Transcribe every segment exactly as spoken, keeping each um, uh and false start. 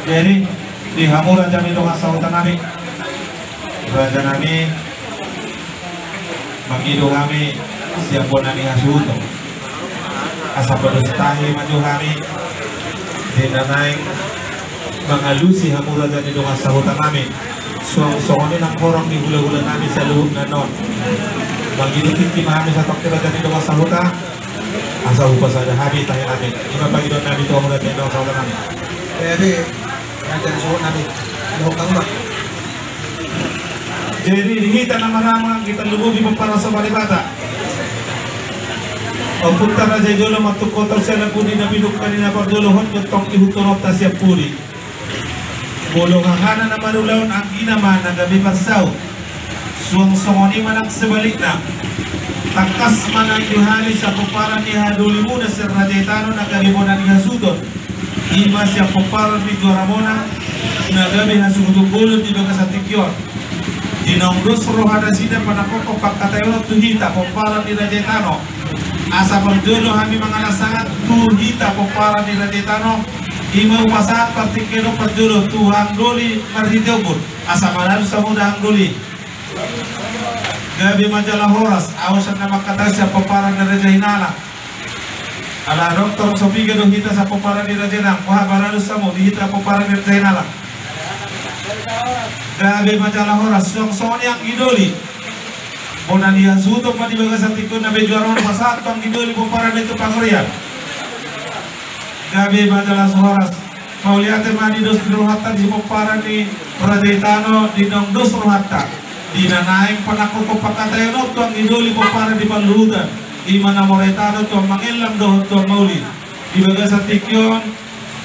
Jadi, di hamu raja ni dongan sahuta nami, raja nami, mangido hami sian bona ni hasuhuton. Asa pados tahi ma jo hami di na naeng mangalusi hamu raja ni dongan sahuta nami. Suang songon i nang horong ni hulahula nami saluhutna on. Mangido tingki ma hami satongkin raja ni dongan sahuta. Asa hupasada hami tahi nami. I ma pangidoan nami tu hamu raja ni dongan sahuta nami. Jadi, raja ni suhut nami, mohon ma. Jadi di hita na marhaha hita lumobi pomparan Somba Debata. Ompunta raja i jolo ma tu kota sian na pudi na pinungka ni na parjolo hot do tong ihuthononta sian pudi. Molo hahana na marulaon anggina ma na gabe parsaut. Suang songon i ma nang sebalikna. Tangkas ma na ido hami sian pomparan ni hahadolimuna sian raja i tano na gabe bona ni hasuhuton. I ma sian pomparan ni juara monang na gabe hasuhuton bolon di bagasan tingki on. Di naung dos roha nasida panangkokhon pangkataion on tu hita pomparan ni raja i tano. Asa parjolo hami mangalap sahat tu hita pomparan ni raja i tano. I ma hupasahat partingkian on parjolo tu hang doli marhite ombun. Asa maralus hamu da hang doli. Gabe ma jala horas, ahu sian na mangkatahon sian pomparan ni raja Hinalang. Ala adong torop so piga do hita sian pomparan ni raja Hinalang, boha maralus hamu di hita pomparan ni raja Hinalang. Gabe ma jala horas, suang songon i anggi doli. Bona ni hasuhuton ma di bagasan tingki on na gabe juara on pasahat tu anggi doli pomparan ni Tumpang Rian. Gabe ma jala horas. Mauliate ma di dos ni rohanta di pomparan ni raja i tano di naung dos rohanta. Di na naeng panangkokhon pangkataion on tu anggi doli pomparan di Panluhutan. I ma na mora i tano tu Amangellang dohot tu Amauli. Di bagasan tingki on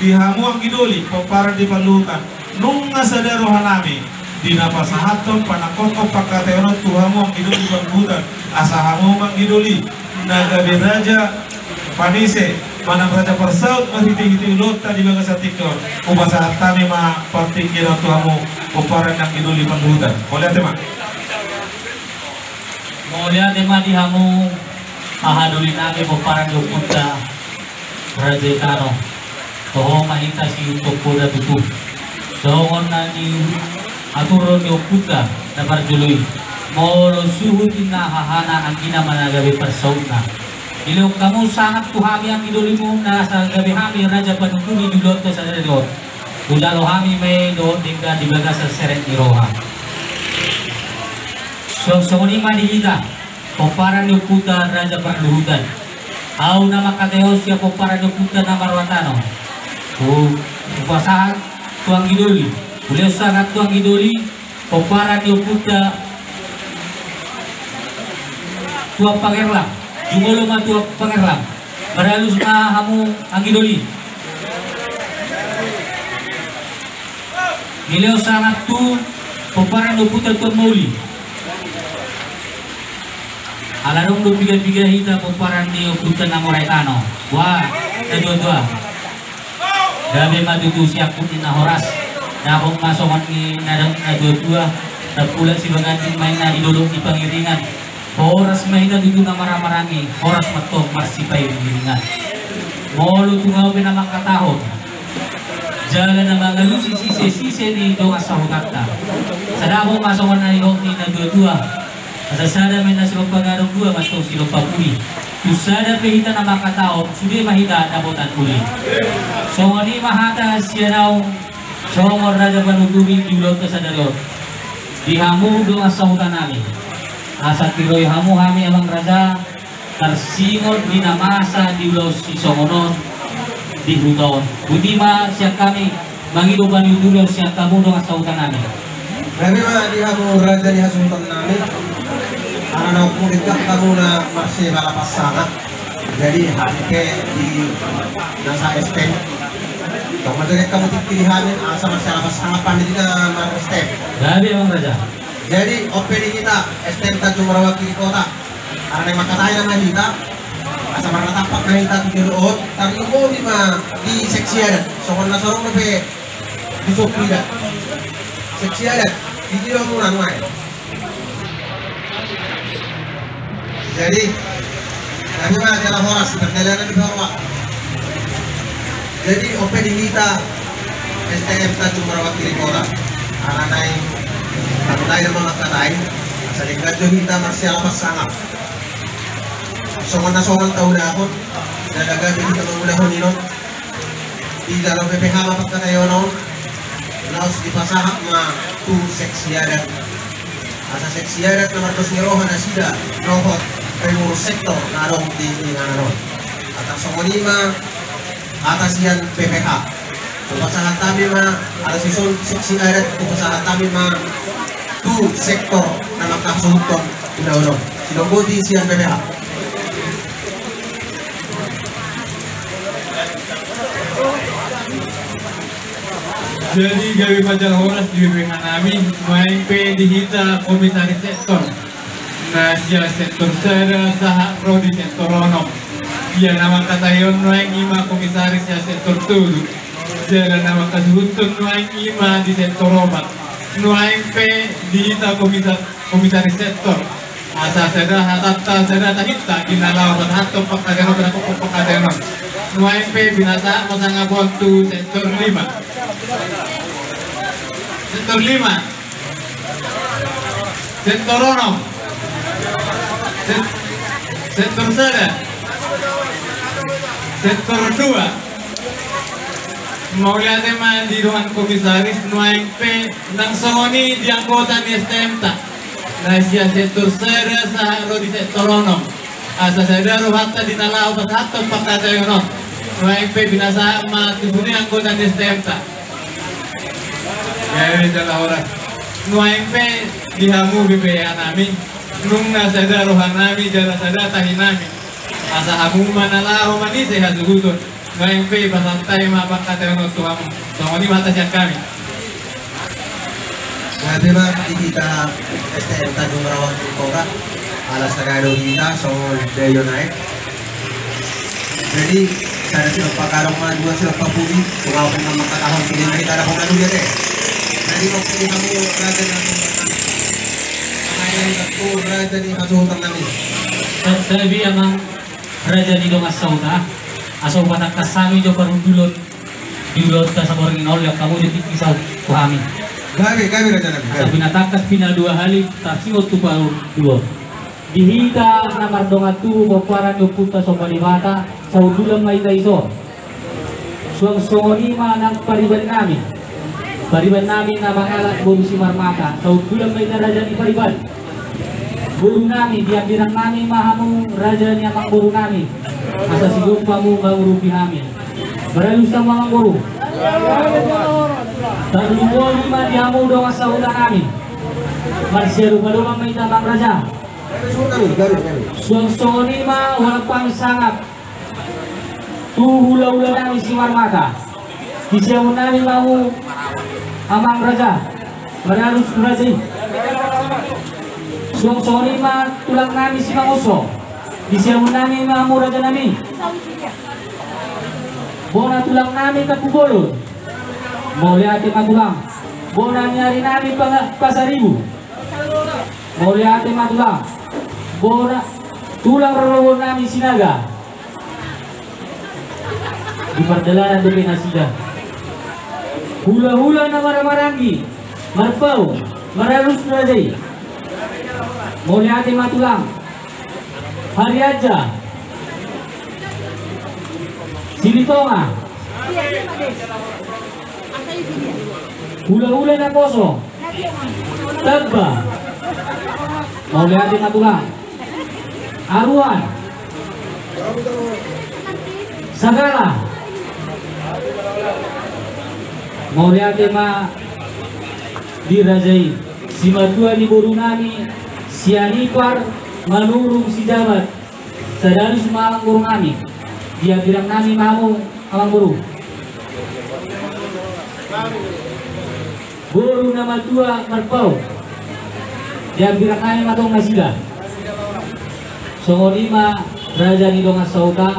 di hamu anggi doli pomparan di Panluhutan. Nunga sada roha nami di na pasahathon panangkokhon pangkataion on tu hamu anggi doli Panluhutan. Asa hamu ma anggi doli na gabe raja panise manang raja parsaut marhitehite ulaonta di bagasan tingki on. Hupasahat hami ma partingkian on tu hamu pomparan ni anggi doli Panluhutan. Mauliate ma. Mauliate ma di hamu haha doli nami pomparan ni ompunta raja i tano. Toho ma hita sihuthon poda tutu. Songon na niaturhon ni ompunta na parjolo i. Molo suhut ninna hahana anggina ma na gabe parsautna. Dilehon hamu sangap tu hami anggi dolimu na asa gabe hami raja panuturi di ulaonta sadari on. Hujalo hami ma i dohot denggan di bagasan serep ni roha. Suang songon i ma di hita pomparan ni ompunta raja Panluhutan. Ahu na mangkatahon sian pomparan ni ompunta na marroha tano. Hu, hupasahat tu anggi doli. Hulehon sangap tu anggi doli. Pomparan ni ompunta Tuan Pangerlang. Jumolo ma Tuan Pangerlang. Maralus ma hamu anggi doli. Dilehon sangap tu pomparan ni ompunta Tuan Mauli. Ala adong do piga-piga hita pomparan ni ompunta na mora i tano. Wah, na dua-dua. Gabe ma tutu siangkut ni na horas. Dapot ma songon ni na dua-dua. Tapulak sibaganding ma i na di dolok ni pangiringan. Horas ma hita tutu na marhaha-maranggi, horas ma tong marsipairing-iringan. Molo tung ahu pe na mangkatahon jala na mangalusi sise-sise ni dongan sahutanta. Sadapot ma songon na nidok ni na dua-dua. Asa sada ma inna silompa gadong, dua ma tong silompa pudi. Tung sada pe hita na mangkatahon, sude ma hita dapotan uli. Songon i ma hata sian ahu songon raja panuturi di ulaonta sadari on. Di hamu dongan sahuta nami. Asa tiroi hamu hami amang raja, tarsingot di na masa di ulaon sisongon on di huta on. Boti ma sian hami mangido panuturion sian hamu dongan sahuta nami. Gabe ma di hamu raja ni hasuhuton nami. Ala na umpola hamu na marseba lapan sanga. Jadi hami pe di nasa S T M. Tong ma jadi hamu tingki di hami asa marseba lapan sanga pan di na mar S T M. Gabe amang raja. Jadi on pe di hita S T M Tanjung Morawaking di kota. Ala naeng mangkatai nama hita. Asa marnatampak ma hita tu jolo on. Tarlumobi ma di seksi adat. Songon na sorong dope di sopri da. Seksi adat di jolo on nang lae. Jadi, kami ma jala horas, perjalanan di bawah. Jadi, on pe di hita S T M Tanjung Marwak Trikota. Ala naeng, ala naeng ma mangkatai, asa denggan jo hita marsialapan sangap. Songon na songon taulahon, na gabe hita mangulahon i on. Dijalo P P H ma pangkataion on, laos dipasahat ma tu seksi adat. Asa seksi adat na mardos ni roha nasida dohot pengurus sektor na adong di inganan on. Asa songon i ma hata sian P P H. Hupasahat hami ma, ala sison seksi adat, hupasahat hami ma tu sektor na mangkasuhuthon ulaon on. Sidok boti sian P P H. Jadi gabe ma jala horas di P P H nami, nuaeng pe di hita komisaris sektor. Na sian sektor sada sahat ro di sektor onom. Ia na mangkataion nuaeng i ma komisaris sian sektor tolu. Jala na mangkasuhuthon nuaeng i ma di sektor opat. Nuaeng pe di hita komisa-, komisaris sektor. Asa sada hatanta sada tahinta di na laho pasahathon pangkataion on, pangkataion on. Nuaeng pe pinasahat ma sangap on tu sektor lima. Sektor lima. Sektor onom. Sek-, sektor sada. Sektor dua. Mauliate ma di dongan komisaris, nuaeng pe nang songon i di anggota ni S T M-ta. Na sian sektor sada sahat ro di sektor onom. Asa sada rohanta di na laho pasahathon pangkataion on. Nuaeng pe pinasahat ma tu sude anggota ni S T M-ta. Gabe jala horas. Nuaeng pe di hamu P P H nami, nunga sada roha nami jala sada tahi nami. Asa hamu ma na laho manise hasuhuton. Nuaeng pe pasahat hami ma pangkataion on tu hamu. Songon i ma hata sian hami. Gabe ma di hita S T M Tanjung Marwak Trikota. Ala sada do hita songon daion aek. Jadi sada silop pagadong ma, dua silop papudi. Tung ahu pe na mangkatahon, pudi ma hita dapot na dua te. Jadi waktu di hamu raja na, raja ni hasuhuton nami. Gabe amang raja ni dongan sahuta, asa hupatangkas hami jo parhundulon di ulaonta saborngin on, jala hamu do tingki saut tu hami. Gabe, gabe raja nami, gabe. Asa pinatangkas pinadua hali, tarsingot tu parhundulon. Di hita na mardongan tubu pomparan ni ompunta Somba Debata, sahundulan ma hita dison. Suang songon i ma nang pariban nami. Pariban nami na mangalap boru Simarmata, sahundulan ma hita raja ni pariban. Boru nami, di hambirang nami ma hamu raja ni amangboru nami. Asa sigompa hamu mangurupi hami. Maralus hamu amangboru. Tarlumobi ma di hamu dongan sahuta nami. Marsiadopadopan ma hita amang raja. Suang songon i ma hualap hami sangap tu hulahula nami Simarmata. Di siamun nami ma hamu amang raja, maralus raja i. Suang songon i ma tulang nami Simangunsong. Di siamun nami ma hamu raja nami. Bona tulang nami Tampubolon. Mauliate ma tulang. Bona ni ari nami Panga-, Pasaribu. Mauliate ma tulang. Bona tulang rorobot nami Sinaga. Di pardalanan dope nasida. Hulahula na marhahamaranggi, marpaung, maralus raja i. Mauliate ma tulang. Harianja. Silitonga. Hulahula naposo. Tamba. Mauliate ma tulang. Aruan. Sagala. Mauliate ma di raja i. Simatua ni boru nami Sianipar Manurung Sijabat. Sada alus ma amangboru nami. Di hambirang nami ma hamu amangboru. Boru na matua marpaung. Di hambirang nami ma tong nasida. Songon i ma raja ni dongan sahuta,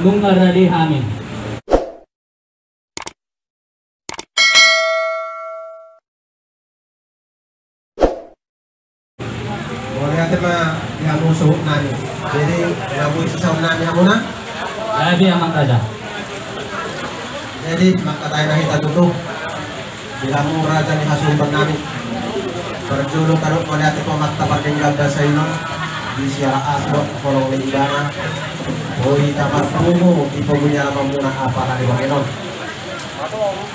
nunga rade hami. Mauliate ma di hamu suhut nami. Jadi, na boi sisaut nami hamuna. Jadi, amang raja. Jadi, mangkatai ma hita tutu. Di hamu raja ni hasuhuton nami, parjolo tadok mauliate tu Amanta Pardenggan Basa i ma, di siala asi dohot holong ni ibana, boi tamarpungu di pogu ni alamanmuna apala di borngin on.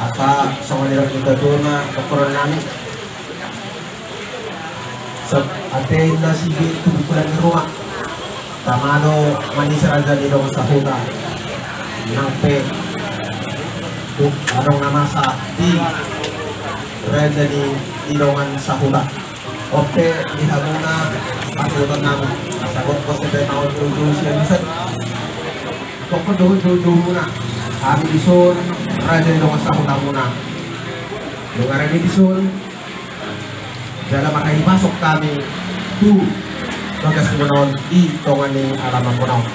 Asa songon nidok ni natuatua ma dohonon nami. Sab-, ate inna sige tu bukulan ni ruma. Tama do manise raja ni dongan sahuta. Nang pe tu adong na masa di raja ni, ni dongan sahuta. On pe di hamuna hasuhuton nami. Asa gokhon pe na on tu, tu sian isan. Gokhon dohot joujoumuna. Hami dison raja ni dongan sahutamuna. Dung ari ni dison. Jala marhite pasok hami tu bagasmuna on di tonga ni alamanmuna on.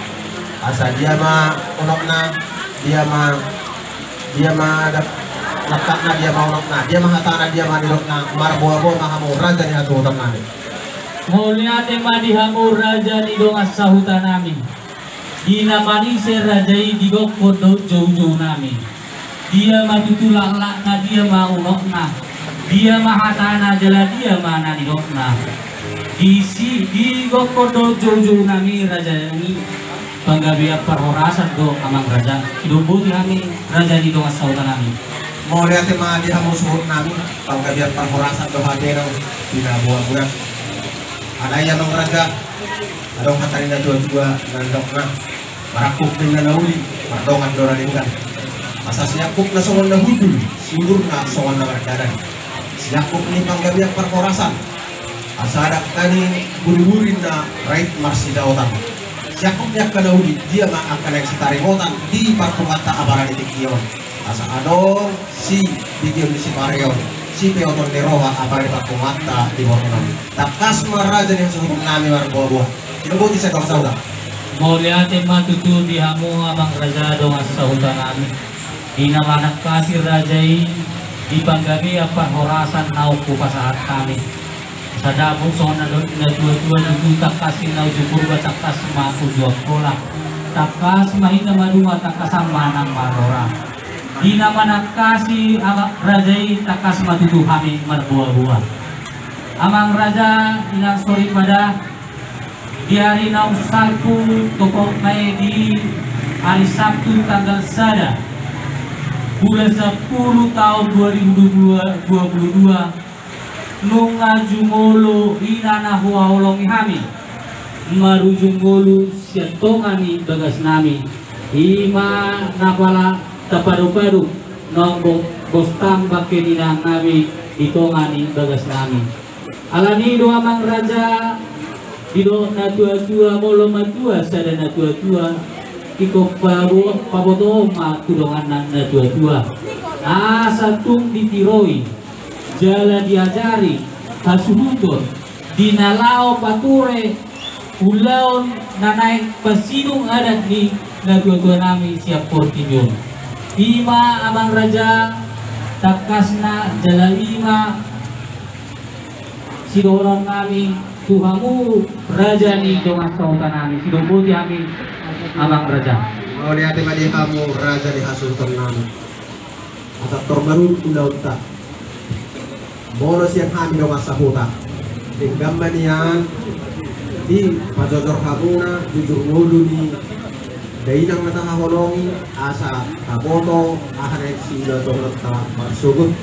Asa dia ma unokna, dia ma, dia ma da-, langkatna, dia ma unokna, dia ma hatana, dia ma nidokna, marboaboa ma hamu raja ni hasuhuton nami. Mauliate ma di hamu raja ni dongan sahuta nami. Di na manise raja i di gokhon dohot joujou nami. Dia ma tutu langkatna, dia ma unokna. Dia ma hatana jala dia ma na nidokna. Di si, di gokhon dohot joujou nami raja i, panggabean parhorasan do amang raja. Sidok boti hami raja ni dongan sahuta nami. Mauliate ma di hamu suhut nami, panggabean parhorasan do hami nang di na boaboa. Alai amang raja, adong hata ni natuatua na nidokna. Marangkup ninna na uli, mardongan do na denggan. Asa siangkup na songon na hundul, siudur na songon na mardalan. Siangkup ni panggabean parhorasan. Asa adong hata ni buriburi na rap marsidaotan. Siangkup ni angka na uli, dia ma angka na sitaringotan di parpunguanta apala di tingki on. Asa adong si bigion ni sipareon, sipeoton ni roha apala di parpunguanta di borngin on. Tangkas ma raja ni hasuhuton nami marboaboa. Sidok boti sian dongan sahuta. Mauliate ma tutu di hamu amang raja dongan sahuta nami. Di na manangkasi raja i di panggabean parhorasan naung hupasahat hami. Asa dapot songon na dok natuatua tutu, tangkas ninna uju Purba, tangkas ma uju Angkola. Tangkas ma hita maduma, tangkasan ma nang marrora. Di na manangkasi amang raja i tangkas ma tutu hami marboaboa. Amang raja, inang soripada, di ari naung salpu, topot ma i di ari Sabtu tanggal sada bulan sapuluh taon dua ribu dua puluh dua, nunga jumolo ina na huhaholongi hami marujung ngolu sian tonga ni bagas nami, i ma na pala tapadopado naung bo-, bostang bangke ni inang nami di tonga ni bagas nami. Alani do amang raja, didok natuatua, molo matua sada natuatua, ingkon pabo-, pabotohon ma tu donganna natuatua. Asa tung ditiroi jala diajari hasuhuton di na laho pature ulaon na naeng pasidung adat ni natuatua nami sian portibi on. I ma amang raja tangkasna jala i ma sidohonon nami tu hamu raja ni dongan sahuta nami. Sidok boti hami amang raja. Mauliate ma di hamu raja ni hasuhuton nami. Asa tor marurut ulaonta. Molo sian hami dongan sahuta, denggan ma nian dipajojor hamuna jujur ngolu ni dainang na tahaholongi, asa taboto aha na siulaonta marsogot.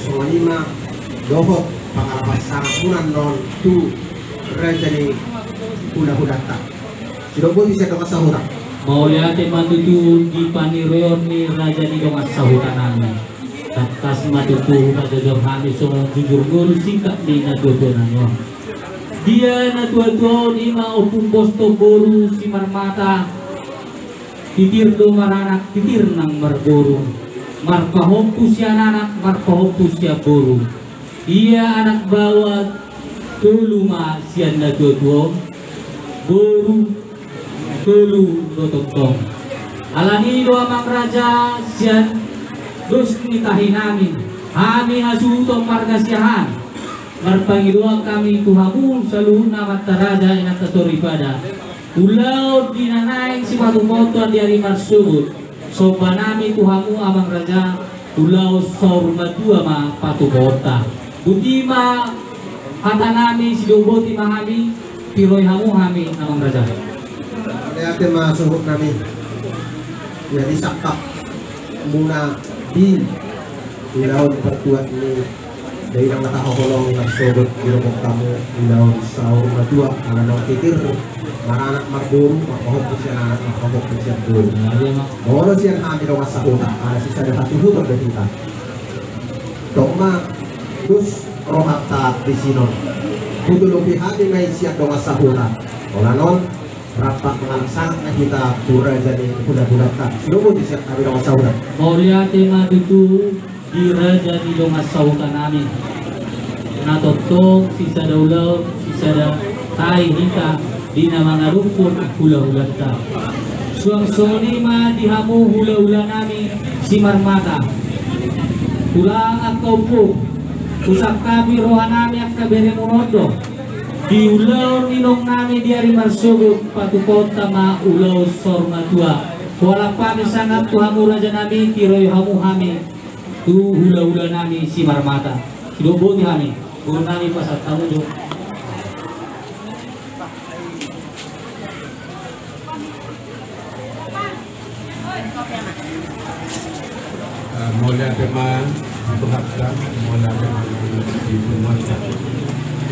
Songon i ma dohot pangalapan sangap muna annon tu raja ni hulahulanta. Sidok boti sian dongan sahuta. Mauliate ma tutu di paniroion ni raja ni dongan sahuta nami. Tangkas ma tutu hupajojor hami songon jujur ngolu singkat ni natuatua nami on. Dia natuatua on i ma Ompung Boston boru Simarmata. Titir do maranak, titir nang marboru. Marpahompu sian anak, marpahompu sian boru. Ia anak baoa tolu ma sian natuatua on, boru tolu do tongtong. Alani do amang raja sian dos ni tahi nami, hami hasuhuton marga Siahaan, marpangidoan hami tu hamu saluhutna amanta raja inanta soripada. Ulaon di na naeng sipatupaonta di ari marsogot, somba nami tu hamu amang raja, Ulaon saur matua ma patupaonta. Boti ma hata nami, sidoboti ma hami, tiroi hamu hami, amang raja. Mauliate ma suhut nami. Jadi sangkap muna di ulaon partuat ni dainang na tahaholong na sogot di rokok tamu, ulaon saur matua, ala naung titir maranak marboru, marpahompu sian anak, marpahompu sian boru. Nah, iya, Mak. Molo sian hami dongan sahuta, ala sisada hatuhuton do hita. Tong ma, dos rohanta di sinon. Hutolopi hami ma i sian dongan sahuta. Ala non, rap mangalangka hita tu raja ni hulahulanta. Sidoboti sian hami dongan sahuta. Mauliate ma tutu di raja ni dongan sahuta nami. Na tongtong sisada ulaon, sisada tahi hita di na mangadophon hulahulanta. Suang songon i ma di hamu hulahula nami Simarmata. Tulang, angka ompu, husangkapi roha nami angka beremuna on do. Di ulaon ni inong nami di ari marsogot, patupaonta ma ulaon saur matua. Hualap hami sangap tu hamu raja nami, tiroi hamu hami tu hulahula nami Simarmata. Sidok boti hami, boru nami pasahat hamu jo. Eh, mauliate ma di Tuhanta, mauliate ma di Tuhanta.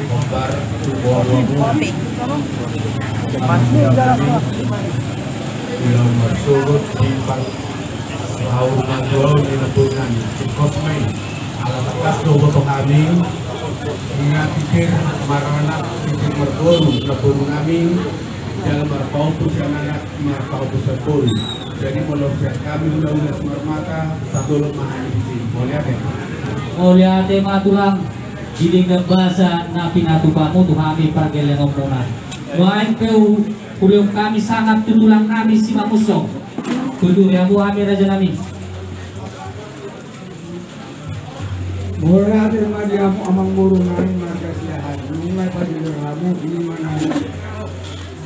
Hombar tu boru. Ulaon marsogot di pang Saur matua on di na boru nami, singkos ma i. Ala tangkas do huboto hami, ingot titir maranak, titir marboru, na boru nami, jala marpahompu sian anak, marpahompu sian boru. Jadi molo sian hami hulahula Simarmata, satolop ma hami disi. Mauliate. Mauliate ma tulang, di denggan basa na pinatupamu tu hami pargellengonmuna. Nuaeng pe hulehon hami sangap tu tulang nami Simangunsong. Tuturi hamu hami raja nami. Mauliate ma di hamu amang boru nami marga Siahaan. Nunga pajual hamu, ini mana?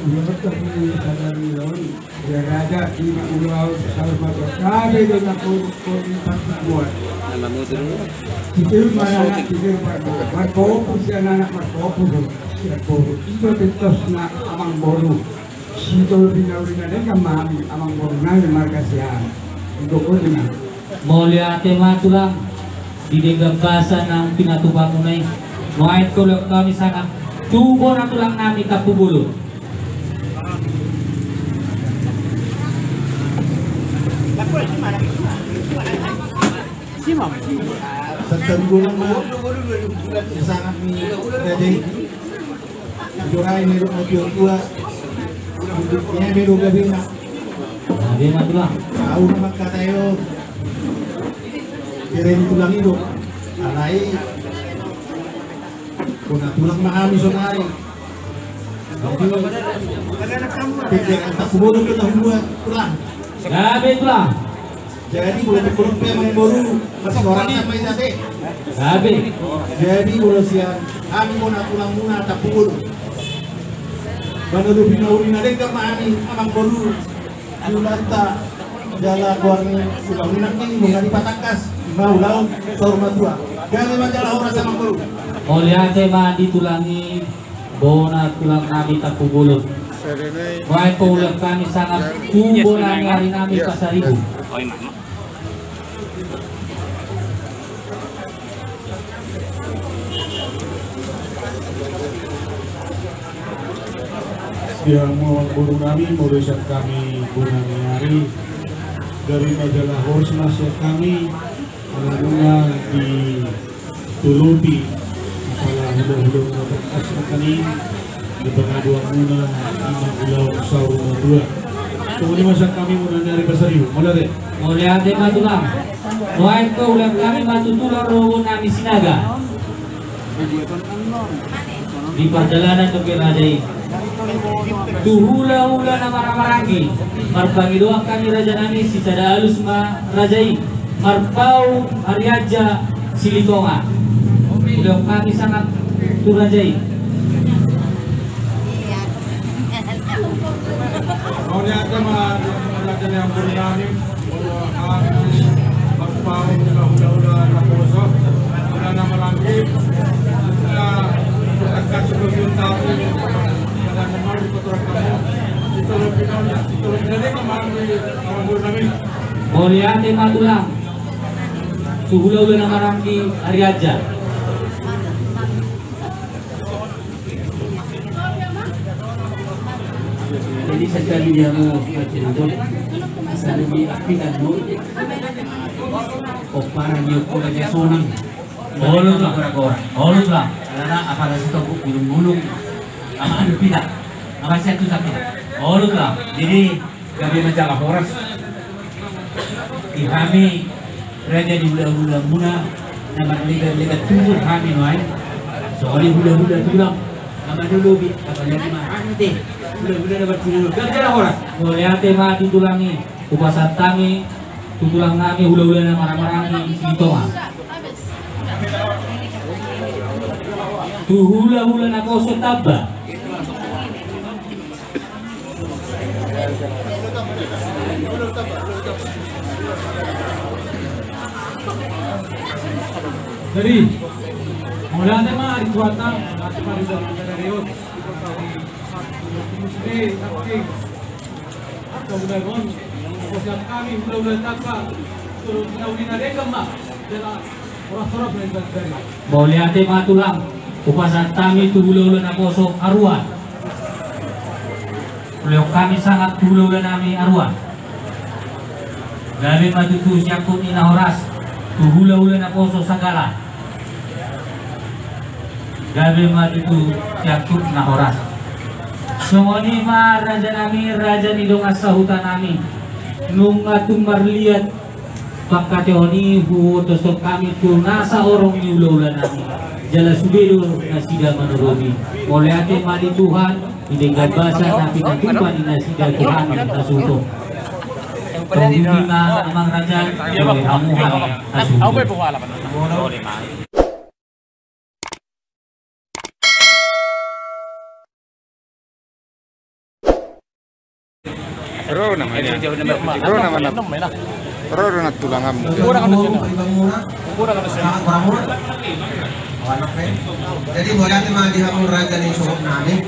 Udah betul ini sadar ni lawan. Ya raja, ini ulaon saur matua. Gabe do na kau kau di partubuan. Itu mana nak pikir partubuan. Marpahompu sian anak, marpahompu sian boru. Itu tentu na amang boru. Sitolopi nauli na denggan ma hami amang boru nami marga Siahaan. Untuk kau dengar. Mauliate ma tulang, di denggan basa naung pinatupamuna i. Nuaeng hulehon hami sangap tu bona tulang nami Tampubolon. Santabi bolon ma sangap ni raja i. Ido rai ma i do na tua-tua. Ia bedo gabena. Gabena tulang. Au na mangkatai on. Bere ni tulang i do. Alai bona tulang ma hami sonari. Pinggir antak kubodo do na hulua tulang. Gabe tulang. Jadi molo pe kolom pe amang boru, masih orang sama i tahe. Gabe. Jadi molo sian hami bona tulangmuna Tampubolon. Manodopi nauli na denggan ma hami amang boru. Hulahulanta jala goar ni hulahula nami nunga dipatangkas ma ulaon saur matua. Gabe ma jala horas amang boru. Mauliate ma di tulang i. Bona tulang nami Tampubolon. Nuaeng pe hulehon hami sangap tu bona ni ari nami Pasaribu. Di hamu amang boru nami, molo sian hami bona ni ari. Gabe ma jala horas ma sian hami. Ala nunga di tolopi, apala hulahula na tangkas angka i, di pangadoanmuna, ima ulaon saur matua. Songon i ma sian hami bona ni ari Pasaribu, mauliate. Mauliate ma tulang. Nuaeng pe hulehon hami ma tu tulang robo nami Sinaga. Di pardalanan dope raja i. Tu hulahula na marhahamaranggi, marpangidoan hami raja nami, sisada alus ma raja i, marpaung Arianja Silitonga. Hulehon hami sangap tu raja i. Mauliate ma raja ni amang boru nami. Mauliate ma tulang. Tu hulahula na maranggi Ariaja. Jadi sekali dia mau macam itu, sekali di api kan, opara dia pula dia sonang. Olut lah. Gora-gora. Olut lah. Karena apalagi topuk gulung-gulung. Apa ada pita? Apa sih itu sakit? Olut lah. Jadi gabe ma jala horas. Di hami raja ni hulahula muna na marlegan-legan tubu hami nuaeng. Songon i hulahula tulang na manolobi, apalagi ma hami te hulahula na martinangi. Gabe jala horas. Mauliate ma di tulang i. Hupasahat hami tu tulang nami hulahula na marhahamaranggi Sitonga. Tu hulahula naposo tamba. Jadi, mauliate ma di Tuhanta, mauliate ma di Tuhanta. Jadi, mauliate ma tulang, hupasahat hami tu hulahula naposo Aruan. Mauliate hami sahat tu hulahula nami Aruan. Gabe ma tutu siangkup ni na horas tu hulahula naposo Sagala. Gabe ma tutu siangkup na horas. Songon i ma raja nami, raja ni dongan sahuta nami. Nunga tung marliat pangkataion i huutoshon hami tu nasa horong ni hulahula nami. Jala sude do nasida manolobi. Mauliate ma di Tuhan, di denggan basa na pinatupa ni nasida tu hami hasuhuton. Tonggi ma amang raja, jolo hamu hami hasuhuton. Ro nama ini. Ro nama na. Ro ro na tulang am. Kurang ada sini. Kurang ada sini. Jadi mauliate ma di hamu raja ni suhut nami.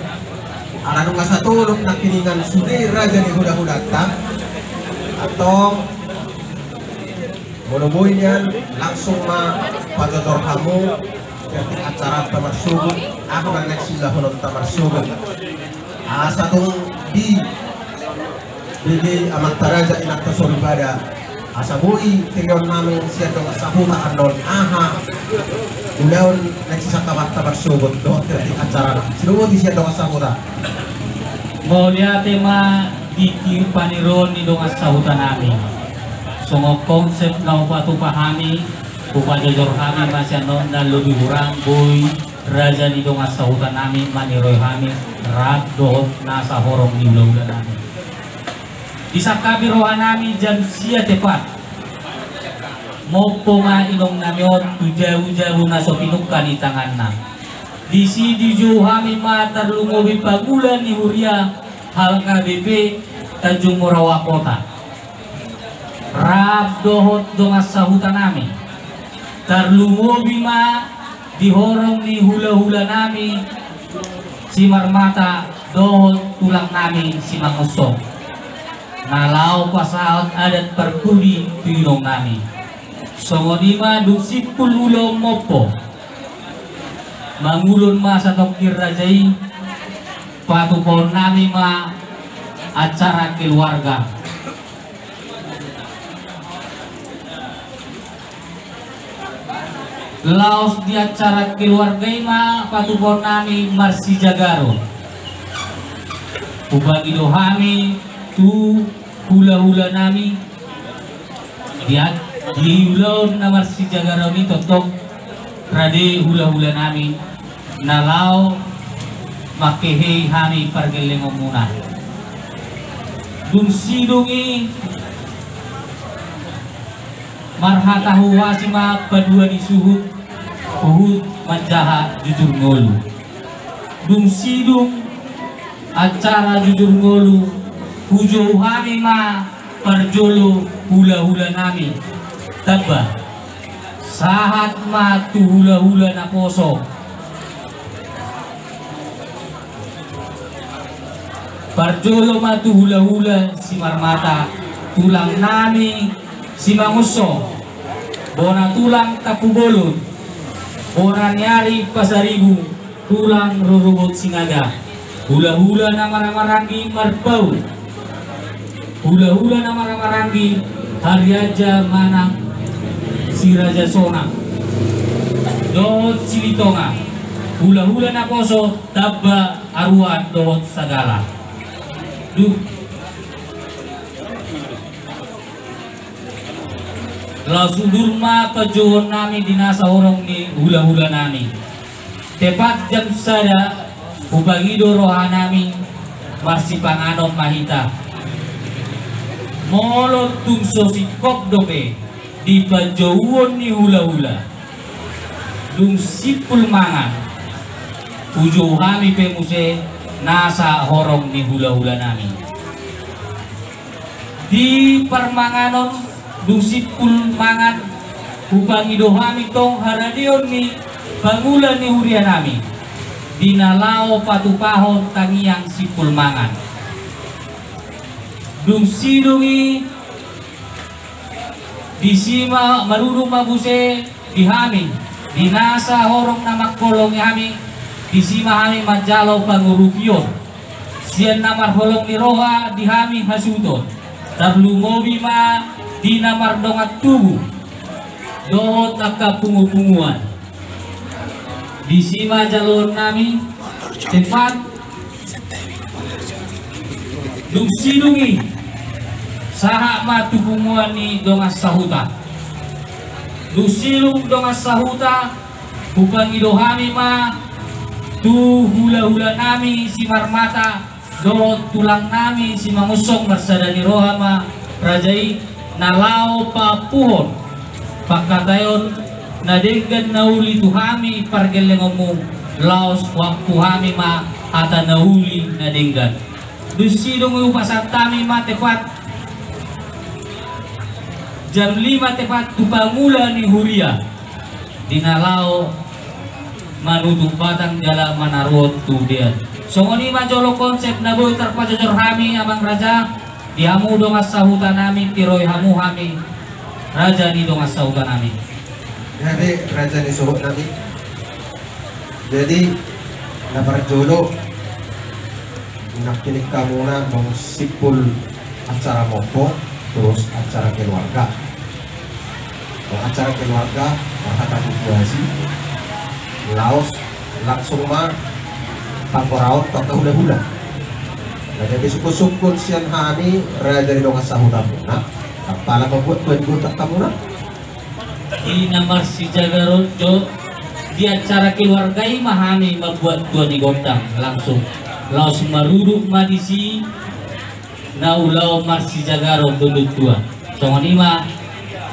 Ala nunga satolop nangkiningan sude raja ni hulahulanta. Antong Molo boi nian, langsung ma pajojor hamu, jadi acara ta marsogot, aha na naeng silahononta marsogot. Asa tung di, di, di amanta raja inanta soripada. Asa boi tinggalon nami sian dongan sahuta annon, aha ulaon naeng sisangkapanta marsogot, dohot jadi acara. Sidoboti sian dongan sahuta. Mauliate ma di paniroon ni dongan sahuta nami. Songon konsep na hupatupa hami, hupajojor hami ma sian on na lobi hurang boi raja ni dongan sahuta nami maniroi hami rap dohot nasa horong ni hulahula nami. Disangkapi roha nami jam sia tepat. Mompo ma inong nami on tu jabu-jabu na so pinungka ni tanganna. Disi dijou hami ma tarlumobi pangula ni huria H K B P Tanjung Morawa Kota. Rap dohot dongan sahuta nami. Tarlumobi ma di horong ni hulahula nami Simarmata dohot tulang nami Simangunsong. Na laho pasahat adat parpudi tu inong nami. Songon i ma dung simpul ulaon mompo. Mangulon ma satongkin raja i, patupaon nami ma acara keluarga. Laos di acara keluarga i ma patupaon nami marsijagaron. Hubagi do hami tu hulahula nami. Di, di ulaon na marsijagaron i tongtong rade hulahula nami na laho mangkehei hami pargellengonmuna. Dung sidung i marhata huhuasi ma padua ni suhut, huhut manjaha jujur ngolu. Dung sidung acara jujur ngolu, hujou hami ma parjolo hulahula nami. Tamba. Sahat ma tu hulahula naposo. Parjolo ma tu hulahula Simarmata, tulang nami Simangunsong, bona tulang Tampubolon, bona ni ari Pasaribu, tulang rorobot Sinaga, hulahula na marhahamaranggi Marpaung, hulahula na marhahamaranggi Harianja manang Siraja Sonang dohot Silitonga, hulahula naposo Tamba, Aruan dohot Sagala. Dung laos udur ma panjouon nami di nasa horong ni hulahula nami. Tepat jam sada hupangido roha nami, marsipanganon ma hita. Molo tung so singkop dope di panjouon ni hulahula, dung simpul mangan, hujou hami pe muse nasa horong ni hulahula nami. Di parmanganon, dung simpul mangan, hupangido hami tong haradeon ni pangula ni huria nami, di na laho patupahon tangiang simpul mangan. Dung sidung i, disi ma marudut ma muse di hami, di nasa horong na mangholongi hami, disi ma hami manjalo pangurupion sian na marholong ni roha di hami hasuhuton, tarlumobi ma di na mardongan tubu dohot angka pungupunguan. Disi ma jaloon nami, tepat. Dung sidung i, sahat ma tu punguan ni dongan sahuta. Dung sidung dongan sahuta, hupangido hami ma tu hulahula nami Simarmata dohot tulang nami Simangunsong, marsada ni roha ma raja i na laho paampuhon pangkataion na denggan na uli tu hami pargellengonmu, laos huampu hami ma hata na uli na denggan. Dung sidung i hupasahat hami ma tepat jam lima tepat tu pangula ni huria, di na laho manutup batang jala manaruhon tu dean. Songon i ma jolo konsep na boi tarpajojor hami, amang raja, di hamu dongan sahuta nami, tiroi hamu hami, raja ni dongan sahuta nami. Jadi, raja ni suhut nami. Jadi, na parjolo, nangkining hamuna dung simpul acara mompo, terus acara keluarga. Dung acara keluarga, marhata bukti asi, laos langsung ma panggoraon tu angka hulahula. Nah, jadi sungkun-sungkun sian hami raja ni dongan sahutamuna, apala mambuat tua ni gondang hamuna. Di na marsijagar on jo, di acara keluarga i ma hami mambuat tua ni gondang langsung. Laos marudut ma disi na ulaon marsijagar on dohot tua. Songon i ma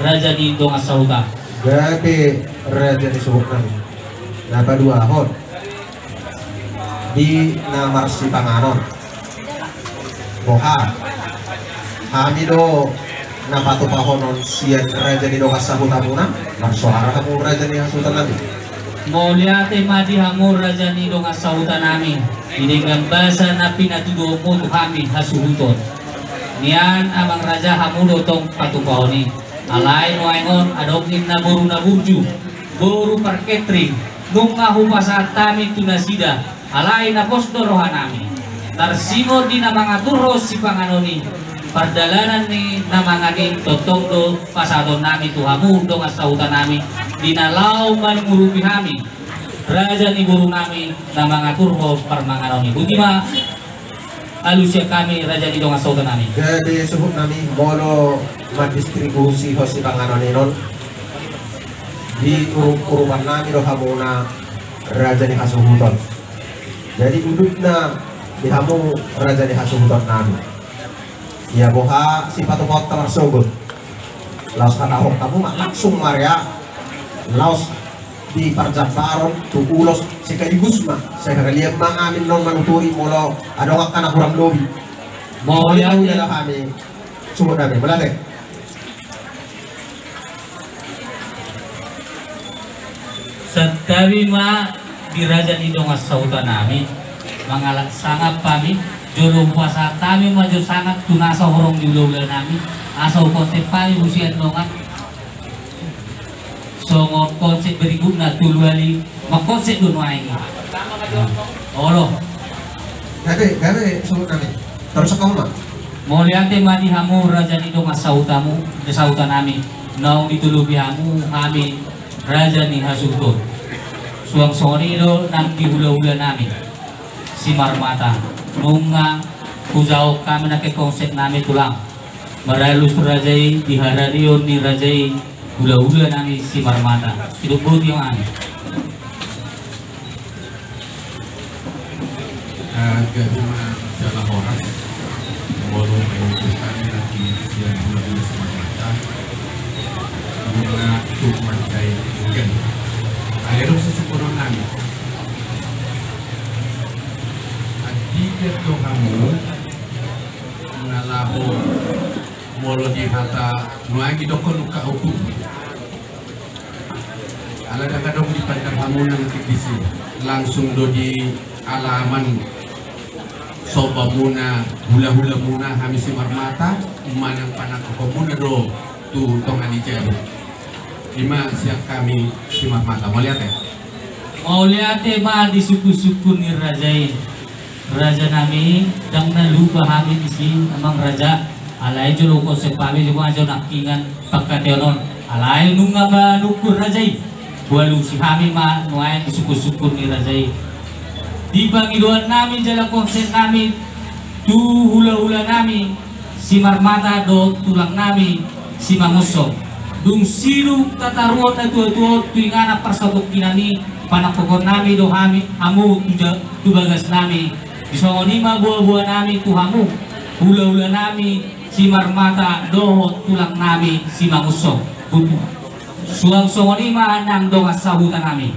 raja ni dongan sahuta. Gabe raja ni suhut nami. Na paduahon, di na marsipanganon. Boha, hami do na patupahonon sian raja ni dongan sahutamuna? Marsoara hamu raja ni hasuhuton nami. Mauliate ma di hamu raja ni dongan sahuta nami, di denggan basa na pinatuduhonmu tu hami hasuhuton. Nian amang raja, hamu do tong patupahon i. Alai nuaeng on adong ninna boru na burju, boru parketring, nunga hupasahat hami tu nasida, alai na pos do roha nami. Tarsingot di na mangaturhon sipanganon i, pardalanan ni na mangan i tongtong do pasahaton nami tu hamu dongan sahuta nami, di na laho mangurupi hami, raja ni boru nami, na mangaturhon parmanganon i. Boti ma alusi hami raja ni dongan sahuta nami. Jadi suhut nami, molo mandistribusi ho sipanganon i non, di urup-urupan nami do hamuna raja ni hasuhuton. Jadi udutna di hamu raja ni hasuhuton nami. Ia boha sipatupaonta marsogot. Laos hatahon hamu ma langsung ma rea. Laos di parjambaron tu ulos sekaligus ma. Sekalian ma hami non manuturi molo adong angka na hurang lobi. Mauliate. Mauliate ma hami. Suhut nami, mauliate. Santabi ma di raja ni dongan sahuta nami, mangalap sangap hami, jolo hupasahat hami ma jo sangap tu nasa horong ni hulahula nami, asa hukonsep hami muse annon dongan. Songon konsep berikutna, tolu hali mangkonsep do nuaeng i. Olo. Gabe, gabe songon nami. Terus kamu ma. Mauliate ma di hamu raja ni dongan sahutamu, di sahuta nami. Naung ditolopi hamu hami raja ni hasuhuton. Suang songon i do nang di hulahula nami Simarmata. Nunga hujaha hami nangkin konsep nami tulang. Maralus raja i di hararion ni raja i, hulahula nami Simarmata. Hidup boti ma i. Gabe ma jala horas. Molo ma i tu hami nangkin sian hulahula Simarmata. Nunga tuk mansai inggan. Ai adong sasungkunon nami. Andigan do hamu na laho molo di hata nuaeng didokkon ungkap utuh. Ala ndang adong dipandang hamuna nangkin disi, langsung do di alaman sombamuna, hulahulamuna hami Simarmata, manang panangkokmuna do tu tonga ni jabu. Ima sian hami Simarmata, mauliate. Mauliate ma di sungkunsungkun ni raja i. Raja nami, ndang na lupa hami disi, amang raja. Alai jolo konsep hami jo ma jo nangkiningan pangkataion on. Alai nunga manungkun raja i. Hualusi hami ma nuaeng di sungkunsungkun ni raja i. Di pangidoan nami jala konsep nami tu hulahula nami Simarmata dohot tulang nami Simangunsong. Dung sidung tataruhon natuatua on tu inganan parsatongkinan i, panangkokhon nami do hami hamu tu ja-, tu bagas nami. Di songon i ma boaboa nami tu hamu, hulahula nami Simarmata dohot tulang nami Simangunsong. Suang songon i ma nang dongan sahuta nami.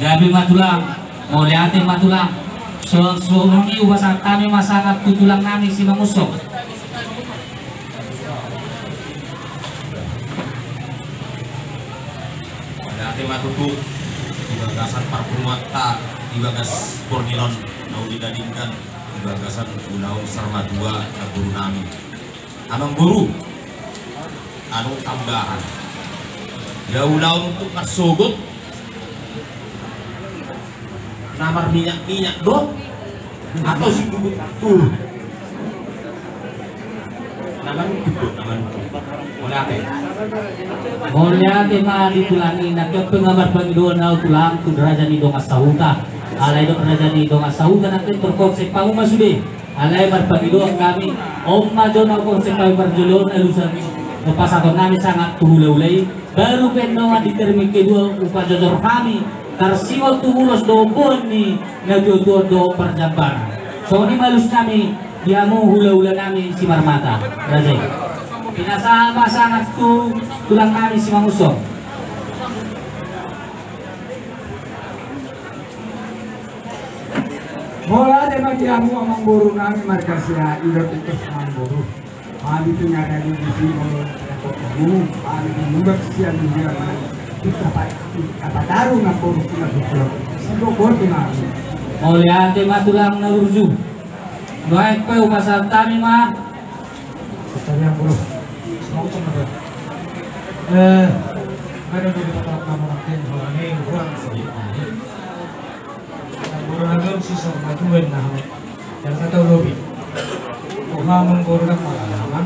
Gabe ma tulang, mauliate ma tulang. Suang songon i hupasahat hami ma sangap tu tulang nami Simangunsong. Mauliate ma tutu di bagasan parpunguanta di bagas borngin on, naung didadingkan di bagasan ulaon sarimatua namboru nami. Amangboru, adong tambahan. Ia ulaon untuk marsogot na marminyak-minyak do, atau singgugut tu na manungkun do, na manungkun. Mauliate. Mauliate ma di tulang i, nangkin pe nga marpangidoan ahu tulang tu raja ni dongan sahuta. Alai dohot raja ni dongan sahuta nangkin pe konsep hamu ma sude. Alai marpangidoan hami, on ma jo na konsep hami parjolo on, alusan pasahaton nami sangap tu hulahula i, baru pe nunga di termin kedua hupajojor hami, tarsingot tu ulos dohot boan ni natuatua dohot parjambaran. Songon i ma alus nami di hamu hulahula nami Simarmata, raja i. Pinasahat ma sangap tu tulang nami Simangunsong. Mauliate ma di hamu amangboru nami, marga Siahaan, ida tutu amangboru. Hami tu na dadi disi molo dapot hamu, hami tu mulak sian dia ma. Kita pa-, kita pataru namboru tu na tutu. Sibogot tu nami. Mauliate ma tulang na burju. Nuaeng pe hupasahat hami ma. Santari amangboru. Semangat sama dia. Eh, ada dua patah kamu nanti, kalau ini kurang sedikit. Namboru nami on sisar matua inna hami. Jala na tau lobi. Boha amangboru nami mangalaman.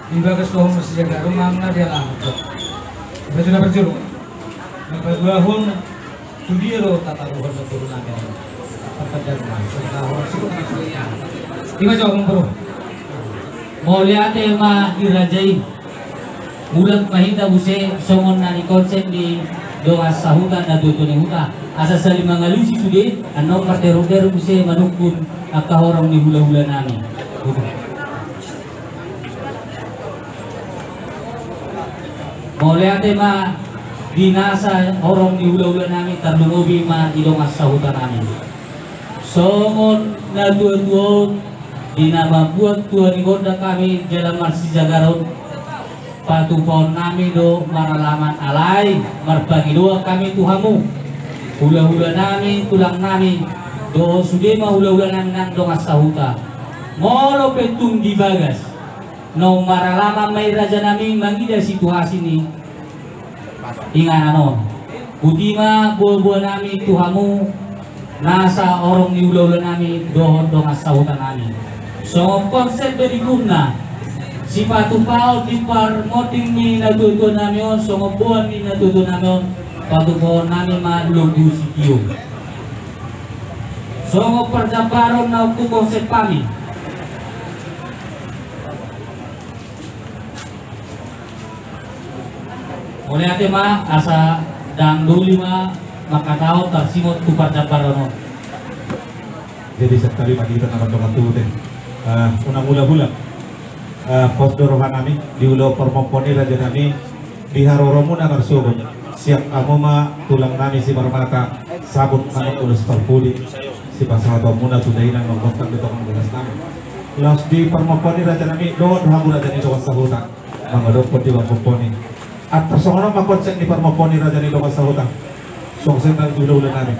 Di bagas toho masijagaron nami na di alaman. Baju na parjolo. Na paduahon tu dia do tataruhon namboru nami. Parpandangan. Ima jo amangboru. Mauliate ma di raja i. Mulak ma hita muse songon na nikonsep ni dongan sahuta, natuatua ni huta. Asa saling mangalusi sude, annon marterutteru muse manungkun angka horong ni hulahula nami. Mauliate ma di nasa horong ni hulahula nami, tarlumobi ma di dongan sahuta nami. Songon natuatua on, di na mambuat tua ni gondang hami jala marsijagaron. Patupaonnami do maralaman, alai marpangidoan hami tu hamu, hulahulanami, tulangnami, dohot sude ma hulahulanami nang dongan sahuta. Molo pe tung di bagas, naung maralaman ma i rajanami mangida situasi ni inganan on. Boti ma boaboanami tu hamu, nasa horong ni hulahulanami dohot dongan sahutanami. Songon konsep berikutna, sipatupaon di parmonding ni natuatuanami on, songon boan ni natuatuanami on, patupaonnami ma lombu sitio. Songon parjambaron na hukonsep hami. Mauliate ma, asa ndang doli ma mangkatahon tarsingot tu parjambaron on. Jadi, sangkali ma hita na mardongan tubu te. Eh, unang hulahula. Eh, pos do rohanami, di ulaon parmompon i rajanami, di haroromuna marsogot. Sian hamu ma tulangnami Simarmata, sabut manuk ulos parpudi, sipasahatonmuna tu dainang na umbontang di tonga ni bagasnami. Laos di parmompon i rajanami, dohot hamu raja ni dongan sahuta. Mangadophon di parmompon i. Antar songon on ma konsep ni parmompon i raja ni dongan sahuta. Songon i nang di hulahulanami.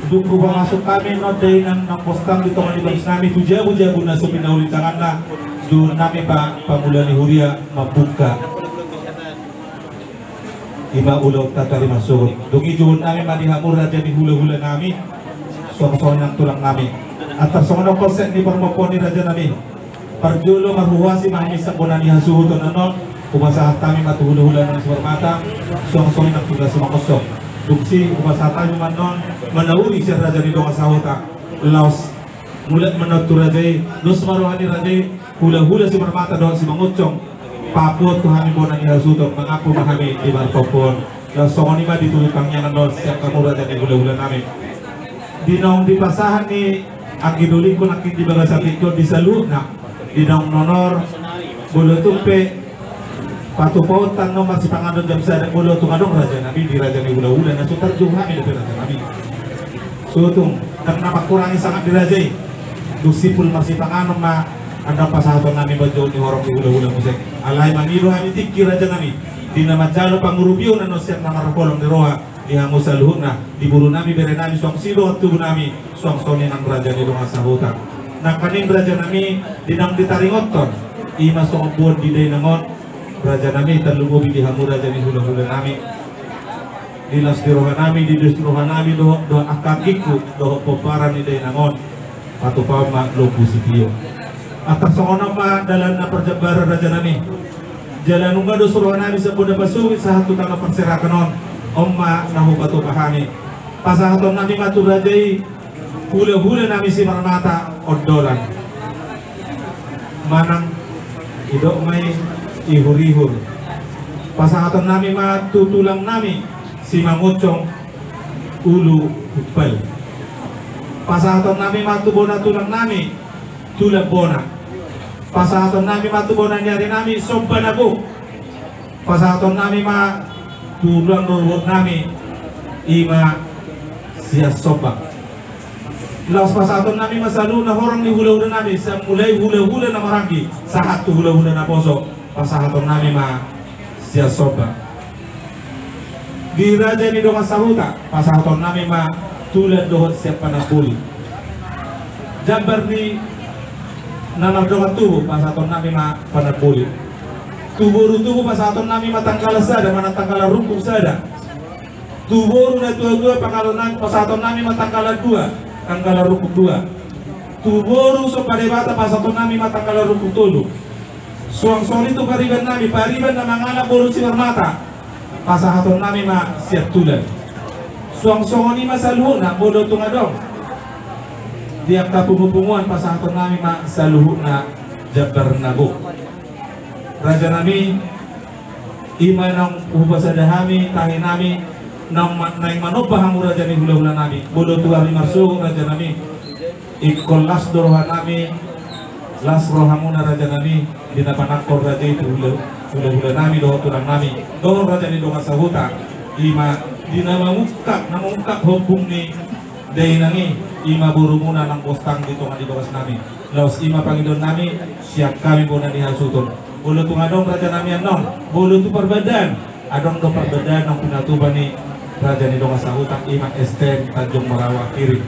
Dung hupamasuk hami annon dainang na umbontang di tonga ni bagasnami tu jabujabu na so pinauli tanganna, dohononnami pa pangula ni huria mambuka. I ma ulaonta tu ari marsogot. Dung i dohononnami ma di hamu raja ni hulahulanami, songon i nang tulangnami. Antar songon on konsep ni parmompon i rajanami. Parjolo marhuhuasi ma hami sian bona ni hasuhuton annon, hupasahat hami ma tu hulahulanami Simarmata, songon i nang tu na sumangossom. Dung i hupasahat hami ma annon, manauli sian raja ni dongan sahuta. Laos mulak ma annon tu raja i, dos ma roha ni raja i, hulahula Simarmata dohot Simangunsong. Papuon tu hami bona ni hasuhuton, mangampu ma hami di marpampuon. Laos songon i ma di tubu tangiang annon sian hamu raja ni hulahulanami. Di naung dipasahat ni anggi dolingku nangkin di bagasan tingki on di saluhutna, di naung nonor, molo tung pe patupaonta annon marsipanganon jam sada, molo tung adong rajanami di raja ni hulahula na so tarjou hami dope rajanami. Sotung, ndang na mangkurangi sangap ni raja i. Dung simpul marsipanganon ma, ndang pasahatonnami manjou ni horong ni hulahula muse. Alai mangido hami tingki rajanami, di na manjalo pangurupion annon sian na marholong ni roha di hamu saluhutna, di borunami, berenami, suang si dohot tubunami, suang songon i nang raja ni dongan sahuta. Nangkaning rajanami, di naung ditaringothon, i ma songon boan di dainang on, rajanami, tarlumobi di hamu raja ni hulahulanami. Di las ni rohanami, di dos ni rohanami, dohot, dohot angka anggingku, dohot pomparan ni dainang on. Patupaon ma lombu sitio. Antar songon on ma dalanna parjambaran rajanami. Jala nunga dos rohanami sian bona pasogit sahat tu tano parserahan on. On ma na hupatupa hami. Pasahatonnami ma tu raja i, hulahulanami Simarmata ondolan. Manang didok ma i ihurihur. Pasahatonnami ma tu tulangnami Simangunsong ulu humpal. Pasahatonnami ma tu bona tulangnami Tulan Bona. Pasahatonnami ma tu bona ni arinami Somba na Gok. Pasahatonnami ma tu tulang rorobotnami, i ma Sian Somba. Laos pasahatonnami ma saluhutna horong ni hulahulanami, sian mulai hulahula na maranggi sahat tu hulahula na poso, pasahatonnami ma Sian Somba. Di raja ni dongan sahuta, pasahatonnami ma Tulan dohot Sian Panamboli. Jambar ni na mardongan tubu, pasahatonnami ma Panamboli. Tu boru tubu, pasahatonnami ma Tanggalan sada, manang Tanggalan Rungkung sada. Tu boru na tuatua, pasahatonnami, pasahatonnami ma Tanggalan dua, Tanggalan Rungkung dua. Tu boru Somba Debata, pasahatonnami ma Tanggalan Rungkung tolu. Suang songon i tu paribannami, pariban na mangalap boru Simarmata, pasahatonnami ma Sian Tulan. Suang songon i ma saluhutna, molo tung adong di angka pungupunguan, pasahatonnami ma saluhutna jambar na gok. Rajanami, i ma naung hupasada hami, tahinami, naung ma-, naeng manomba hamu raja ni hulahulanami, molo tu ari marsogot rajanami. Ingkon las do rohanami, las rohamuna rajanami, di na panangkor raja i tu hula-, hulahulanami dohot tulangnami, dohot raja ni dongan sahuta, i ma di na mamungkap, na mamungkap hombung ni dainang i, i ma borumuna nang bostang di tonga ni bagasnami. Laos i ma pangidoannami, sian hami bona ni hasuhuton. Molo tung adong raja nami annon, molo tu parbadaan, adong do parbadaan na pinatupa ni raja ni dongan sahuta, ima S T M Tanjung Morawa Kiri.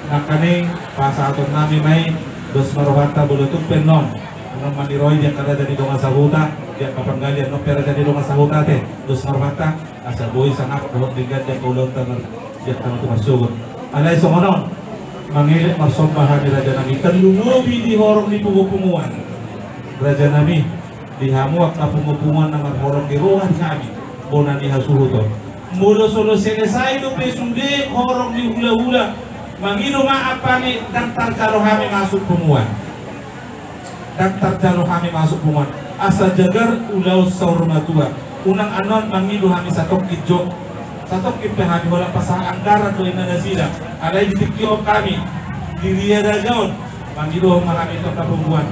Nangkaning pasahaton nami ma i, dos ma rohanta molo tung pe annon, annon maniroi di angka raja ni dongan sahuta, di angka panggali annon pe raja ni dongan sahuta ate, dos ma rohanta, asa boi sangap dohot denggan di angka ulaonta mar-, di angka na tu marsogot. Alai songon on, mangelek marsomba hami raja nami, tarlumobi di horong ni punguan-punguan. Raja nami, di hamu angka punguan-punguan na marholong ni roha di hami, bona ni hasuhuton. Molo so selesai dope sude horong ni hula-hula, mangido maaf hami, ndang tarjalo hami masuk punguan. Ndang tarjalo hami masuk punguan. Asa jagar ulaon saur matua. Unang annon mangido hami satongkin jo. Satongkin pe hami holan pasahat anggaran do inna nasida. Alai di tingki on hami, di ria raja on, mangido ma hami tu angka punguan.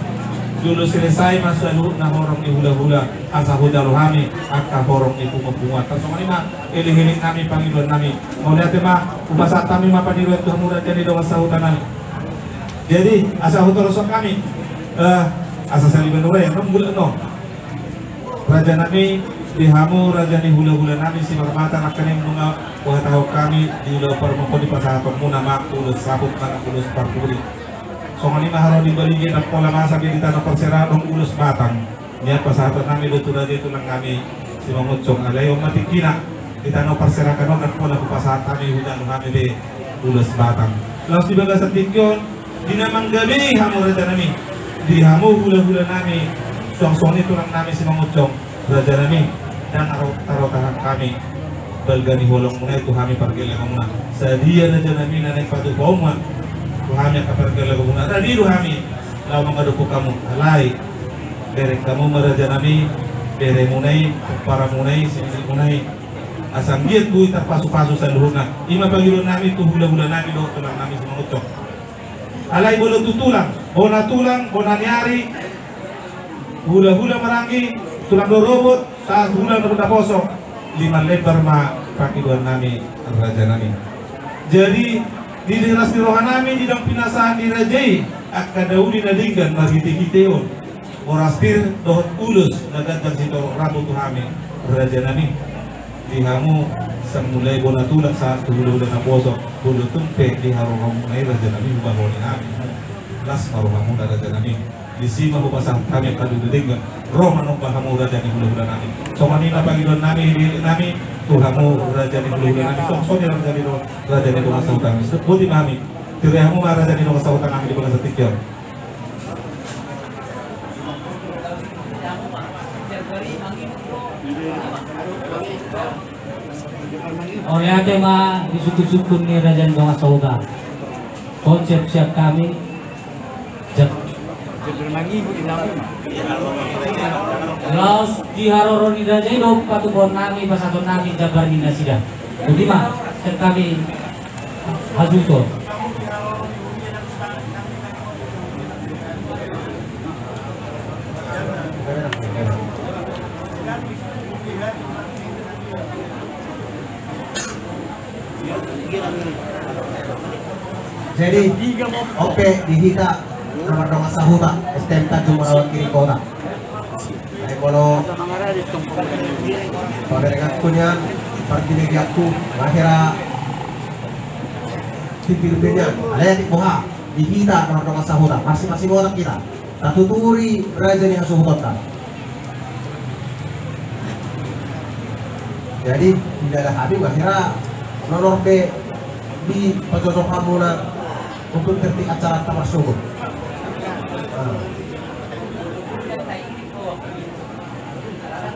Jolo selesai ma saluhutna horong ni hula-hula, asa hujalo hami angka horong ni punguan-punguan. Tarsongon i ma elek-elek nami, pangidoan nami. Mauliate ma, hupasahat hami ma pangidoan tu hamu raja ni dongan sahuta nami. Jadi, asa hutoroskan hami, eh, asa saliban urai, annon mulak annon. Raja nami, di hamu raja ni hula-hula nami Simarmata, nangkaning nunga huhatahon hami di ulaon parmukon i, pasahatonmuna ma ulos saput manang ulos parpudi. Songon i ma haroa di Balige, ndang pola masa be di tano Parsera adong ulos batang. Nian pasahaton nami do tu raja i tulang nami Simangunsong, alai on ma tingkina. Di tano Parsera kan on ndang pola hupasahat hami, hujalo hami be ulos batang. Laos di bagasan tingki on, di na manggabei hamu raja nami, di hamu hula-hula nami, suang songon i tulang nami Simangunsong, raja nami, ndang ro-, tarotahan hami balga ni holongmuna i tu hami pargellengmuna. Sadia raja nami na naeng patupaonmuna tu hami angka pargellengmuna, radi do hami laho mangadophon hamu. Alai bereng hamu ma raja nami beremuna i, pomparanmuna i, sipitmuna i, asa anggiat boi tarpasu-pasu saluhutna. I ma pangidoan nami tu hula-hula nami dohot tulang nami Simangunsong. Alai molo tu tulang, bona tulang, bona ni ari, hula-hula maranggi, tulang rorobot, sahat hula na naposo, lima lembar ma pangidoan nami raja nami. Jadi, di las ni roha nami, di dang pinasahat ni raja i angka na uli na denggan marhite-hite on, boras pir dohot ulos na ganjang sitorop rambu tu hami raja nami. Di hamu, sian mulai bona tulang sahat tu hula-hula naposo, molo tung pe di haroromuna i raja nami, hubahen hami. Las ma rohamuna raja nami. Disi ma hupasahat hami angka na uli na denggan, ro manomba hamu raja ni hula-hula nami. Songon i ma pangidoan nami, elek-elek nami tu hamu raja ni hula-hula nami. Songon i raja ni do-, raja ni dongan sahuta nami. Boti ma hami. Tiri hamu ma raja ni dongan sahuta nami di bagasan tingki on. Mauliate ma di sungkun-sungkun ni raja ni dongan sahuta. Konsep sian hami, jab-, laos di haroro ni raja i do patupaon nami, pasahaton nami jambar ni nasida. Boti ma sian hami hasuhuton. Jadi, oke, di hita na mardongan sahuta, S T M Tanjung Morawa Kiri Kota. Ai molo paberenganku nian, pardilegianku, ma hera timbir be nian. Alai atik boha, di hita na mardongan sahuta, masing-masing otak hita. Tatuturi raja ni hasuhutonta. Jadi, di dalam hami ma hera, nonor be di pajojok hamuna untuk tertib acara ta marsogot. Ah.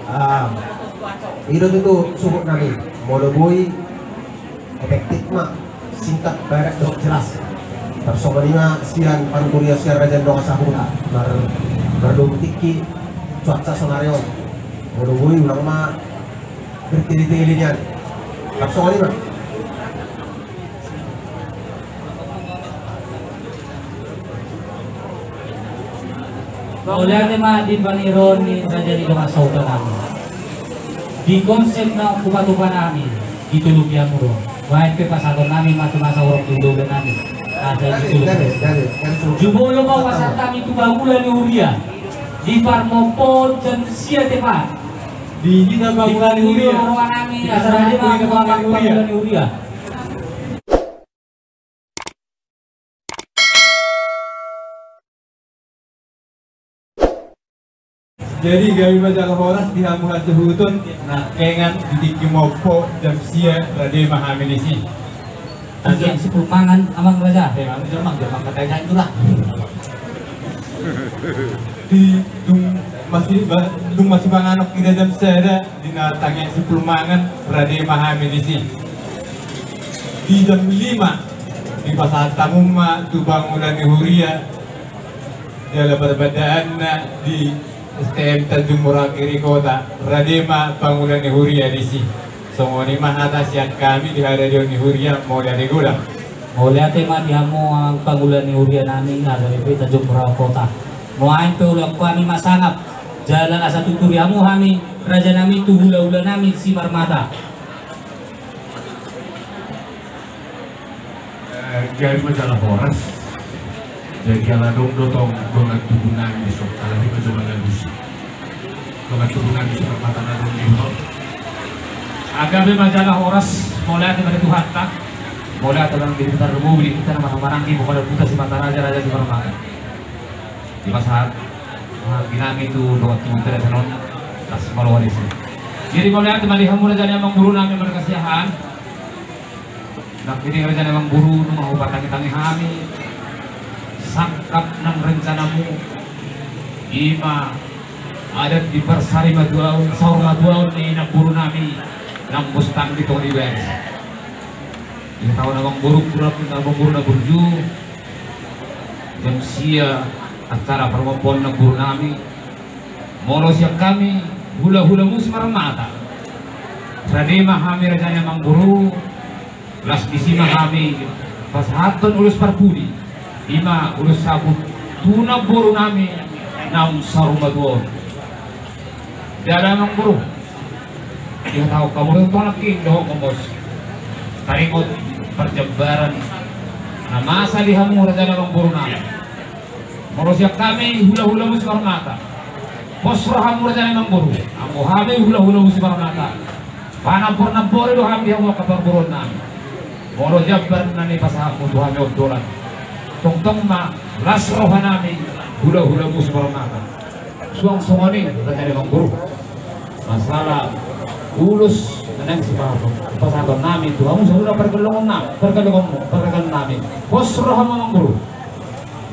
Ah. I do tutu suhut nami. Molo boi efektif ma, singkat, padat dohot jelas. Tarsongon i ma sian panuturan sian raja ni dongan sahuta. Mar-, mardomu tingki cuaca sonari on. Molo boi unang ma bertele-tele nian. Tarsongon i ma. Mauliate ma di pangidoan ni raja ni dongan sahuta nami. Di konsep na hupatupa nami di tolu piamuro. Baik pe pasahaton nami ma tu masa horong di dobe nami. Ada di tolu. Jumolo ma pasahat nami tu bahula ni huria. Di parmompoon jam sia tepat. Di hita pangula ni huria. Di hita pangula ni huria. Jadi gabe ma jala horas di hamu hasuhuton, nangkiningan di tingki mompo jam sia rade ma hami disi. Jam sepuluh mangan, Amang Raja. Eh, Amang, jam, jam, kata jam tu lah. Di dung masi, dung masimanganon hita jam sada, di na tangiang sepuluh mangan, rade ma hami disi. Di jam lima, dipasahat hamu ma tu pangula ni huria, jala parbandaanna di S T M Tanjung Muragiri Kota, rade ma pangula ni huria disi. Songon i ma hata sian hami di haradeon ni huria, mauliate godang. Mauliate ma di hamu pangula ni huria nami, haradeon ni Tanjung Muragiri Kota. Nuaeng pe ulaon hami ma sangap, jala asa tuturi hamu hami, raja nami tu hulahula nami Simarmata. Eh, gabe ma jala horas. Jadi ala adong do tong dongan tubu nami dison, ala hita jo mangalusi. Dongan tubu nami Simarmata na adong di hita. Ah, gabe ma jala horas, mauliate ma di Tuhanta. Mauliate ma di Tuhanta, di hita na manang-manang di pokokna hita Simarmata, raja-raja Simarmata. Dipasahat hami nami tu dongan tubu nami dison, las ma roha disi. Jadi mauliate ma di hamu raja ni amangboru nami marga Siahaan. Nangkiningan raja ni amangboru, nunga hupatangi-tangi hami sangkap nang rencanamu, i ma adat di parsarimatua on, saurmatua on ni namboru nami, nang bostang di tonga ni baris. Di taon amangboru, kurang amangboru na burju, jam sia acara parmompoon namboru nami. Molo sian hami hulahula Simarmata, rade ma hami raja ni amangboru, las disi ma hami pasahathon ulos parpudi, i ma ulos saput tu namboru nami naung saurmatua on. Jala amangboru, dihatahon hamu tong nangkin dohot mamos taringot parjambaran na masa di hamu raja ni amangboru nami. Molo sian hami hulahula Simarmata, pos rohamu raja ni amangboru, anggo hami hulahula Simarmata, panampor-nampori do hami di hamu angka parboruon nami. Molo jambar na nipasahatmu tu hami ondolan, tongtong ma las roha nami hulahula Simarmata. Suang songon i raja ni amangboru, masalah ulos na naeng sipasahaton nami tu hamu saluhutna pargellongon nami, pargellongonmu, pargellongon nami, pos rohamu amangboru.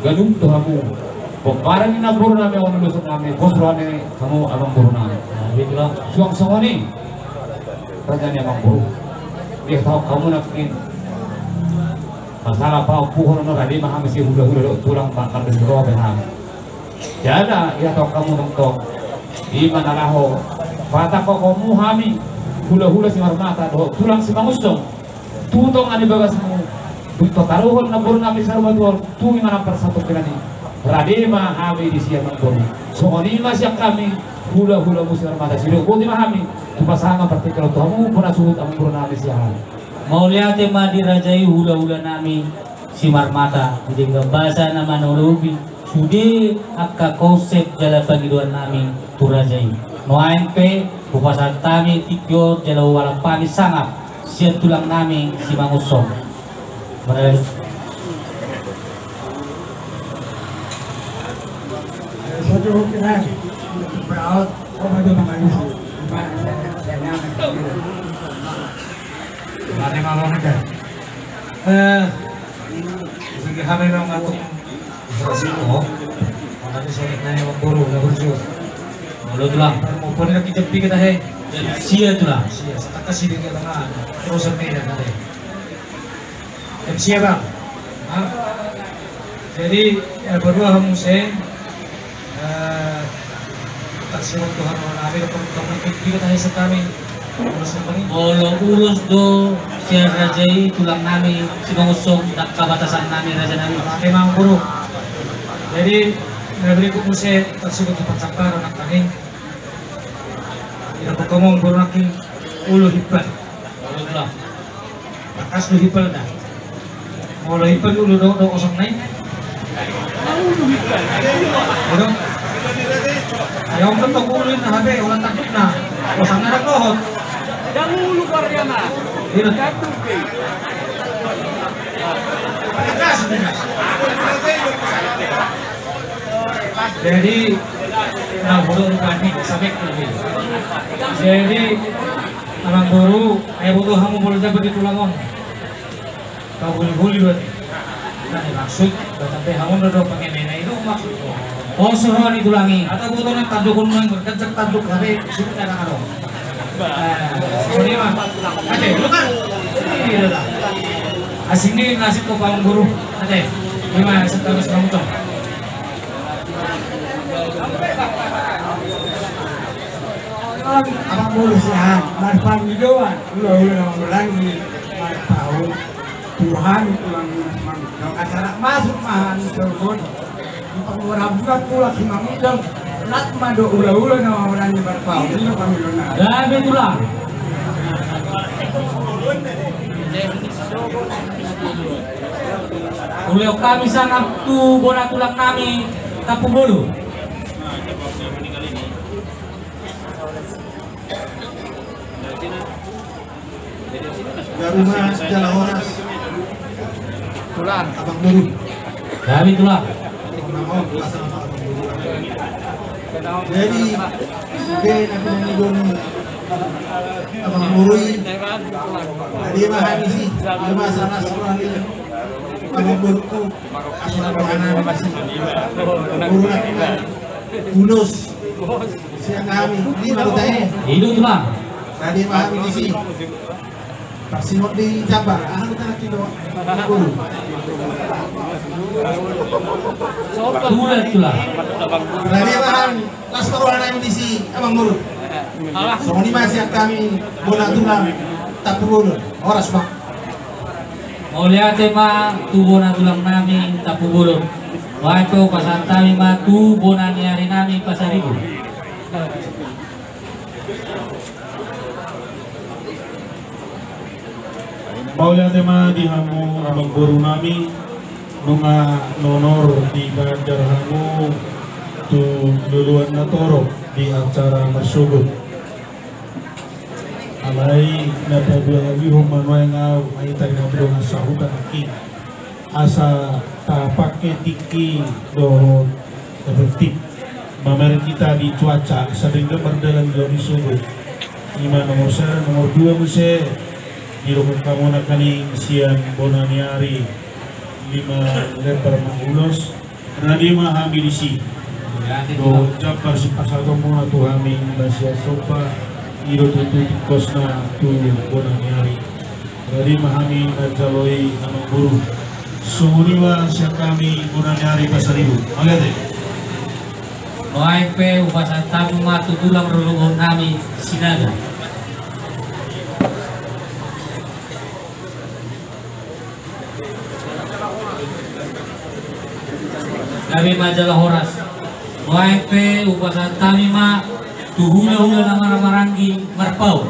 Ganup do hamu pomparan ni namboru nami, on ulos nami, pos roha ni hamu amangboru nami. Suang songon i raja ni amangboru, dihatahon hamu nangkin masalah paompuhon on, rade ma hami si hulahula dohot tulang, mangkandung roha be hami. Jala dihatahon hamu tongtong, i ma na laho patangkokhonmu hami hulahula Simarmata dohot tulang Simangunsong tu tonga ni bagasmu, dung tataruhon namboru nami saurmatua on, tu i ma na parsatongkinan i, rade ma hami disi amangboru. Songon i ma sian hami hulahula Simarmata, sidok boti ma hami tu pasahat partingkian on tu hamu bona suhut amangboru nami Siahaan. Mauliate ma di raja i hulahula nami Simarmata, di denggan basa na manolopi sude angka konsep jala pangidoan nami tu raja i. Nuaeng pe hupasahat hami tingki on jala hualap hami sangap sian tulang nami Simangunsong. Mauliate. Mari, mari, mari. Eh, jadi hami memang ngatur. Berhasil, oh. Makanya saya naik waktu dulu, nggak berhasil. Molo tulang. Mau pun lagi jepi kita, hei. Sia tulang. Sia, setelah sini ke tengah. Terus sampai dan ada. Jam sia, Bang. Hah? Jadi, eh, berdua kamu, saya, eh, tak simak Tuhan, orang kami, teman-teman, kita hanya sekami. Terus yang paling. Molo ulos do sian raja i tulang nami Simangunsong, dangka batasan nami, raja nami. Oke, Mang Guru. Jadi, eh, berikut muse tak simak tempat sampah, anak kami. Tidak bertemu, Guru Naki, ulu hipan. Ulu hipan. Bakas do hipan da. Molo hipan ulu do, do kosong nai. Ulu hipan. Ulu. Ya, om, tong ulu na hape, ulang takut na. Kosong na dohot. Dahulu karya na. Iya. Takut, eh. Jadi, nah, boru tadi sampai ke sini. Jadi, anak boru, ayo boru, kamu boleh dapat di tulang on. Kau boleh-boleh berarti. Nah, maksud, berarti hamu udah dua pakai nenek itu maksud. Oh, suruh di tulang i. Atau boru na tanduk, boru na berkecek tanduk, tapi sudah ada karo. Nah, sebenarnya mah. Ada, lu kan? Iya, dah. Asing ni nasib kau, Pak Guru. Ada. Gimana, seterus kamu, Cong? Abang boru sian, marpangidoan, hula-hula na marhaha-maranggi, marpaung, Tuhan, Tuhan, Tuhan, Tuhan, acara masuk mahan, Tuhan, Tuhan, Tuhan, Tuhan, Tuhan, Tuhan, rat ma do hula-hula na marhaha-maranggi, marpaung, ini pangidoan. Gabe tulang. Hulehon hami sangap tu bona tulang nami Tampubolon. Gabe ma jala horas. Tulang. Abang boru. Gabe tulang. Jadi, be na pinangido ni abang boru i. Jadi, ma hami si, ma salah soal i. Abang boru. Asal dohana masih. Boru na ulos. Sian hami, lima kota e. Ido tulang. Tadi ma hami disi. Parsingot di Jambar, aha kota na tido. Boru. Tulang, tulang. Tadi ma hami, las parroha nami disi, abang boru. Songon i ma sian hami, bona tulang, Tampubolon. Horas ma. Mauliate ma tu bona tulang nami Tampubolon. Baen pe pasahat hami ma tu bona ni ari nami Pasaribu. Mauliate ma di hamu abang boru nami, nunga nonor dipajar hamu tu loloan na torop di acara marsogot. Alai na paduahalihon ma nuaeng au, ai tadi na bidongan sahuta nangkin. Asa tapake tingki dohot efektif. Mamereng hita di cuaca, asa denggan mardalan di sogot. Ima nomor sada, nomor dua muse. Didok hamu nangkaning sian bona ni ari lima lembar ma ulos. Rade ma hami disi. Dohot jambar sipasahaton muna tu hami na sian somba, i do tutu tingkosna tu bona ni ari. Rade ma hami manjalo i, amang boru. Songon i ma sian hami bona ni ari Pasaribu. Mauliate. Nuaeng pe hupasahat hamu ma tu tulang rorobot nami Sinaga. Gabe ma jala horas. Nuaeng pe hupasahat hami ma tu hulahula na marhahamaranggi marpaung.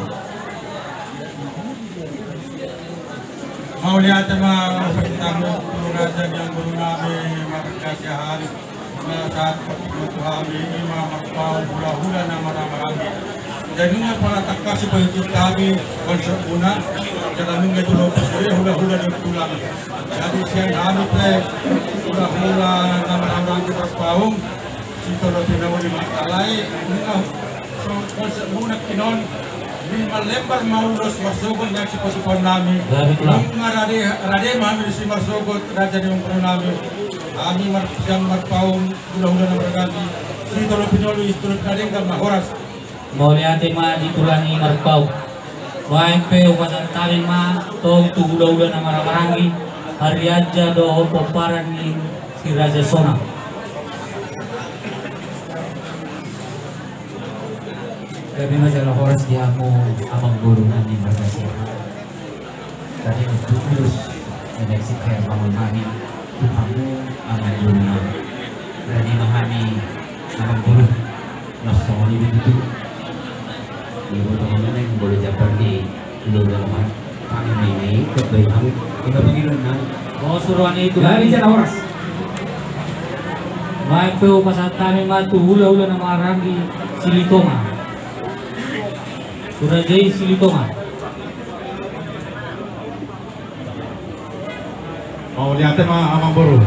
Mauliate ma, hupasahat hamu tu raja ni amangboru nami marga Siahaan. Sahat partingkian tu hami, ima marpaung hulahula na marhahamaranggi. Jadi nunga pala tangkas sipaihutihut hami konsepmuna, jala nunga jolo pasue hulahula ni tulang. Jadi sian hami pe hulahula na marhahamaranggi marpaung, sitolopi na uli ma, alai nunga so konsepmuna nangkin on, lima lembar ma ulos marsogot na sipatupaon nami. Baik, Tulang. Nunga rade, rade ma hami disi marsogot, raja ni amangboru nami. Hami mar-, sian marpaung hulahula na marhahamaranggi, sitolopi na uli, sitolopi na denggan ma, horas. Mauliate ma di tulang i marpaung. Nuaeng pe hupasahat hami ma tong tu hulahula na marhahamaranggi, Harianja dohot pomparan ni si Raja Sonang. Gabe ma jala horas di hamu amangboru nami marga Siahaan. Gabe ma tu ulos na naeng sipasahat hamu tu hamu amangboru nami. Gabe ma hami amangboru. Na songon i do tutu. Iboto hamu na i, molo jambar ni hulahula ma. Kami ma i, ketua i hamu. Ima pangidoan nami. Oh, suruan i tu. Gabe jala horas. Baik pe hupasahat hami ma tu hulahula na marhaha Silitonga. Tu raja i Silitonga. Mauliate ma amangboru.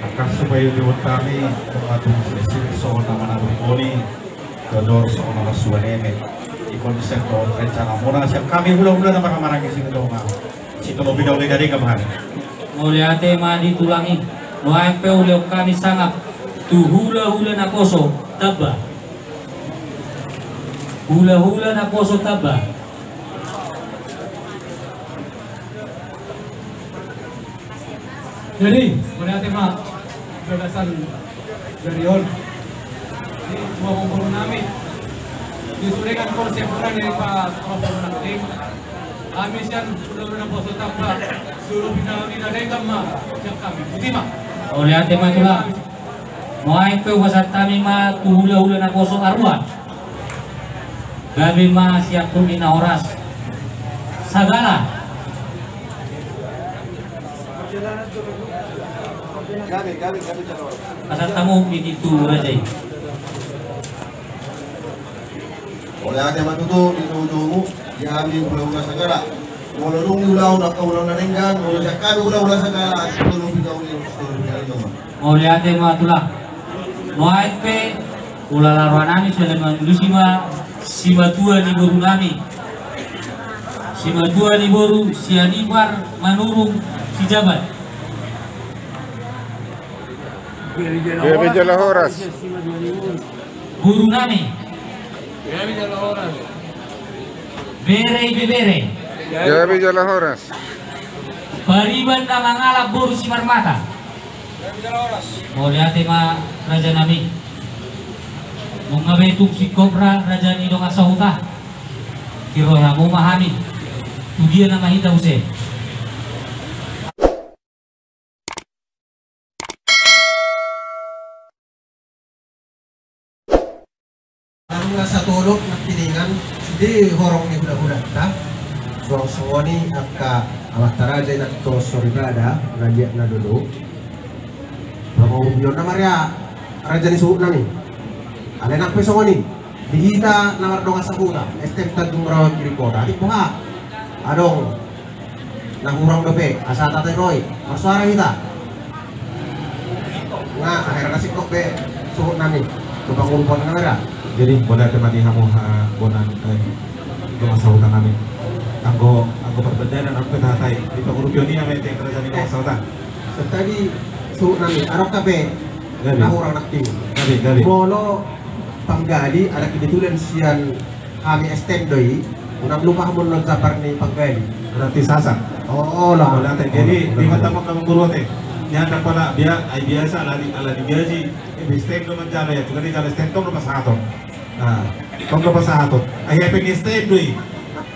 Angka supaionta hami, mamatung sisir songon na manabur boni, dodor songon na marsuan eme. Ingkon sian dohot rencana muna sian hami hulahula na marhaha Silitonga. Sitolopi na uli dari kabahan. Mauliate ma di tulang i. Nuaeng pe hulehon hami sangap tu hulahula naposo tamba. Hulahula naposo tamba. Jadi, mauliate ma bagasan jari on. Di dua boru nami. Di sude kan konsep kurang dari pa boru nami. Hami sian hulahula naposo tamba. Suru bina uli na denggan ma. Sian hami. Boti ma. Mauliate ma tulang. Nuaeng pe hupasahat hami ma tu hulahula naposo arua. Gabe ma sian hami na horas. Sagala. Pasahat hamu i tu raja i. Mauliate ma tutu di ujungmu, di hami hulahula sagala. Molo dung diulahon angka ulaon na denggan, molo sian hami hulahula sagala, sitolopi na uli, sitolopi na denggan ma. Mauliate ma tulang. Nuaeng pe, hulahula roha nami, sude mangalusi ma simatua ni boru nami. Simatua ni boru, sian Ipar Manurung Sijabat. Gabe jala horas. Boru nami. Bere ibebere. Gabe jala horas. Pariban na mangalap boru Simarmata. Mauliate ma raja nami. Nunga be tung singkop ra raja ni dongan sahuta. Huroha hamu ma hami. Tu dia nama hita muse. Nunga satolop nangkiningan, sude horong ni hulahulanta. Suang songon i angka amanta raja i nangkin soripada, na liat na lolo. Pangurupion nama ra raja ni suhut nami. Alai nang pe songon i. Di hita na mardongan sahuta, S T M Tanjung Rawa Kiri Kota. Atik boha. Adong. Na hurang dope, asa tatai roi, marsuara hita. Nga, akhirna singkop be, suhut nami, tu pangurupion na mera. Jadi, mauliate ma di hamu ha, bona, eh, dongan sahuta nami. Anggo, anggo parbandaan, anggo pe tahatai, di pangurupion i nama ete, kerajaan i dongan sahuta. Tadi, suhut nami, adong hape, gabe. Na hurang nangkin. Gabe, gabe. Molo, panggali, ada kebetulan sian Hami S T M do i, unang lupa hamu na japar ni panggali. Berarti Sasak. Oh, oh, lah. Oh, lah, jadi, oh, di mata mata mangguruate. Nyanda pala, bia-, ai biasa, ala di, ala di gaji, eh, di S T M do manjalo ya, juga di jalo S T M tong do pasahaton. Nah, tong do pasahaton. Ai, ai, peng S T M do i.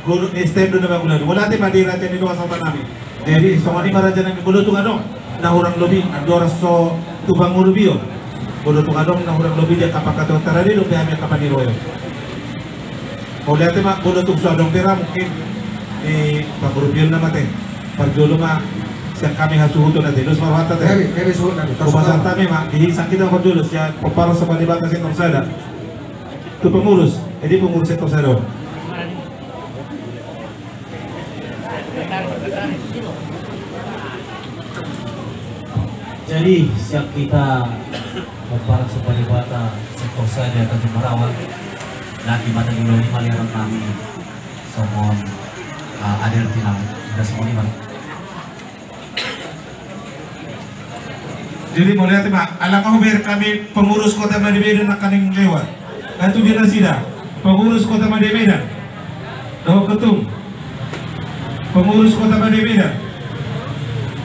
Guru S T M do na manguladi. Mauliate ma di raja ni dongan sahuta nami. Jadi, songon i ma raja nami, molo tung adong na hurang lobi, andorang so tu pangurupion. Molo tung adong na hurang lobi di angka pangkataion, tarade dope hami angka paniroion. Mauliate ma, molo tung so adong pe ra mungkin di pangurupion nama te. Parjolo ma sian hami hasuhuton ate, dos ma rohanta te. Hami, hami suhut nami. Hupasahat hami ma, di sian hita parjolo, sian pomparan sopa ni bata sian torsada. Tu pengurus, jadi pengurus sian torsada. Jadi, sian hita pomparan sopa ni bata sektor saja tadi merawat dan di mata dulu lima liaran kami somon, ah, hadir tinang kita semua lima. Jadi, mauliate ma, ala nga huber hami pengurus Kota Madya Medan nangkaning lewat. Nah, tu dia nasida, pengurus Kota Madya Medan. Dohot ketum. Pengurus Kota Madya Medan.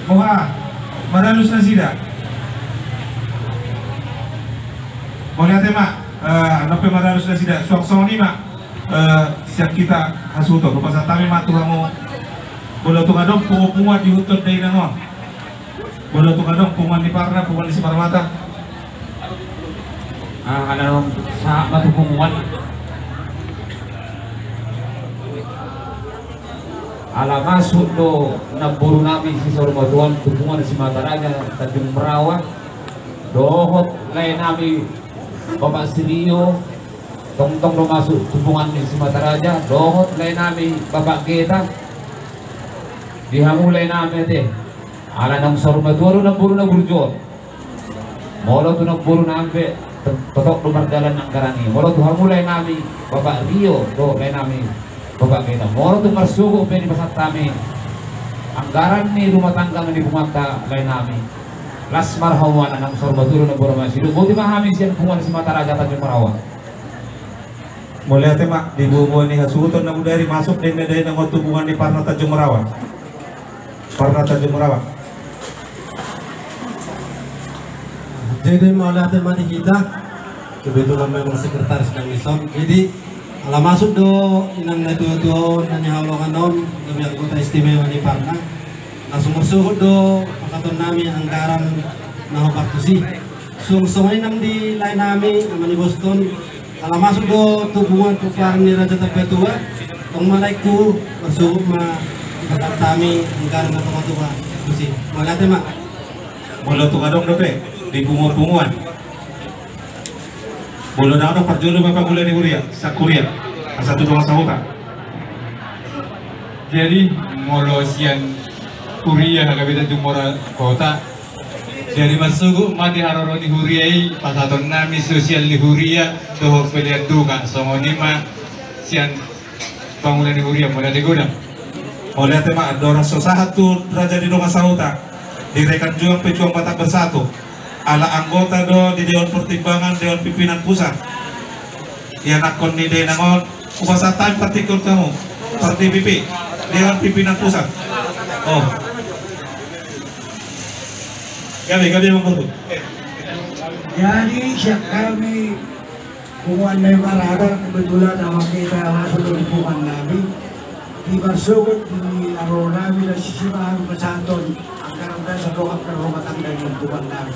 Boha, maralus nasida. Mauliate ma, eh, nang pe maralus nasida. Suang songon i ma, eh, sian hita hasuhuton. Hupasahat hami ma tu hamu. Molo tung adong punguan-punguan diihuthon dainang on. Molo tung adong punguan ni Parna, punguan ni Simarmata. Ah, ala nunga sahat ma tu punguan. Ala masuk do namboru nami si Saur Matuan tu punguan Simataraja Tanjung Merawa. Dohot lae nami Bapak Sirio, tongtong do masuk tu punguan ni Simataraja, dohot lae nami Bapak Geta. Di hamu lae nami ate, ala naung saur matua do namboru na burju on. Molo tu namboru nami pe, to-, totop do mardalan anggaran i. Molo tu hamu lae nami Bapak Rio dohot lae nami Bapak Geta, molo tu marsogot pe dipasahat hami anggaran ni rumah tangga ni punguanta lae nami, las ma roha muna na naung saur matua do namboru na burju. Boti ma hami sian punguan Simataraja Tanjung Marawa. Mauliate ma. Di boaboa ni hasuhuton na bodari, masuk do inna dainang on tu punguan ni Parna Tanjung Marawa. Parna Tanjung Marawa. Jadi mauliate ma di hita. Kebetulan memang sekretaris nang dison. Jadi ala masuk do inang na tuatua on na nihaholongan on, gabe anggota istimewa ni Parna, langsung marsogot do pasahaton nami anggaran na hombar tusi. Suang songon i nang di lae nami, ama ni boston, ala masuk do tu punguan pomparan ni Raja Tabetua, tong ma laengku, marsogot ma pasahat hami anggaran na tongatonga tusi. Mauliate ma. Molo tung adong dope di punguan-punguan, molo ndang adong, parjolo ma pangula ni huria, sangkuria, asa tu dongan sahuta. Jadi molo sian huria na gabe Tanjung Marawa Kota, jadi marsogot ma di haroro ni huria i pasahaton nami sosial ni huria dohot pelean duka. Songon i ma sian pangula ni huria. Mauliate godang. Mauliate ma. Andorang so sahat tu raja ni dongan sahuta, di rekan juang pejuang Batak Bersatu, ala anggota do di Dewan Pertimbangan, Dewan Pimpinan Pusat, ianakhon ni dainang on. Hupasahat hami partingkian tu hamu, par D P P, Dewan Pimpinan Pusat. Oh. Gabe, gabe, Amangboru. Jadi sian hami punguan Nai Marata, kebetulan amang hita masuk di punguan nami. Di marsogot di haroro nami, dan sisi ma hami pasahaton anggaran dasar dohot anggaran rumah tangga di punguan nami.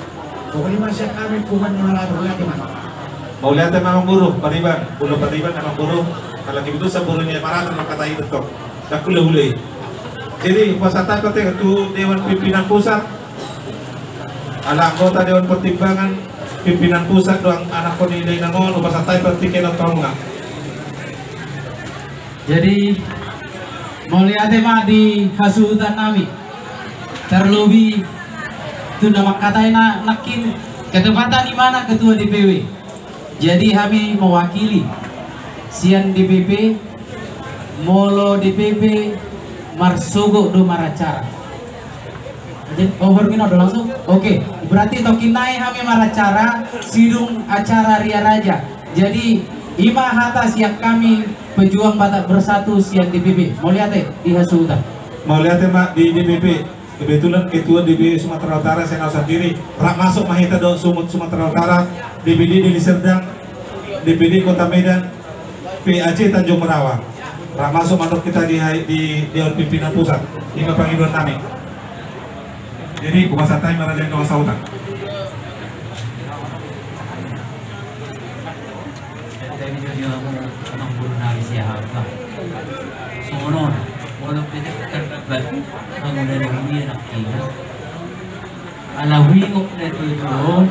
Pokokna ma sian hami punguan Nai Marata. Mauliate ma. Mauliate ma, Amangboru. Pariban, molo pariban, Amangboru, apalagi betul samboru ni Nai Marata, mangkatai betul. Ndang hulahula i. Jadi hupasahat hami tu Dewan Pimpinan Pusat, ala anggota Dewan Pertimbangan, Pimpinan Pusat dohot anakhon ni dainang on, hupasahat hami partingkian on tu hamuna. Jadi mauliate ma di hasuhuton nami, terlebih tu na mangkatai na nangkin, ketepatan i ma na ketua D P W. Jadi hami mewakili sian D P P, molo D P P marsogot do maracara. Jadi, oh, baru gini udah langsung? Oke, berarti tongkin nai hami maracara, sidung acara Ria Raja. Jadi i ma hata sian hami pejuang Batak Bersatu sian D P P. Mauliate di hasuhuton. Mauliate ma di D P P. Kebetulan ketua D P D Sumatera Utara sian au sandiri. Rap masuk ma hita dohot sumut Sumatera Utara, D P D Deli Serdang, D P D Kota Medan, P A C Tanjung Marawa. Rap masuk mandok hita di, di Dewan Pimpinan Pusat. I ma pangidoan nami. Jadi hupasahat hami ma raja ni dongan sahuta. Jadi, jadi, amang, amangboru nami siahaan, bah. Songon on, molo pe dekat-dekat, amang, udah ada huria nangkin. Ala huingot na tuatua on,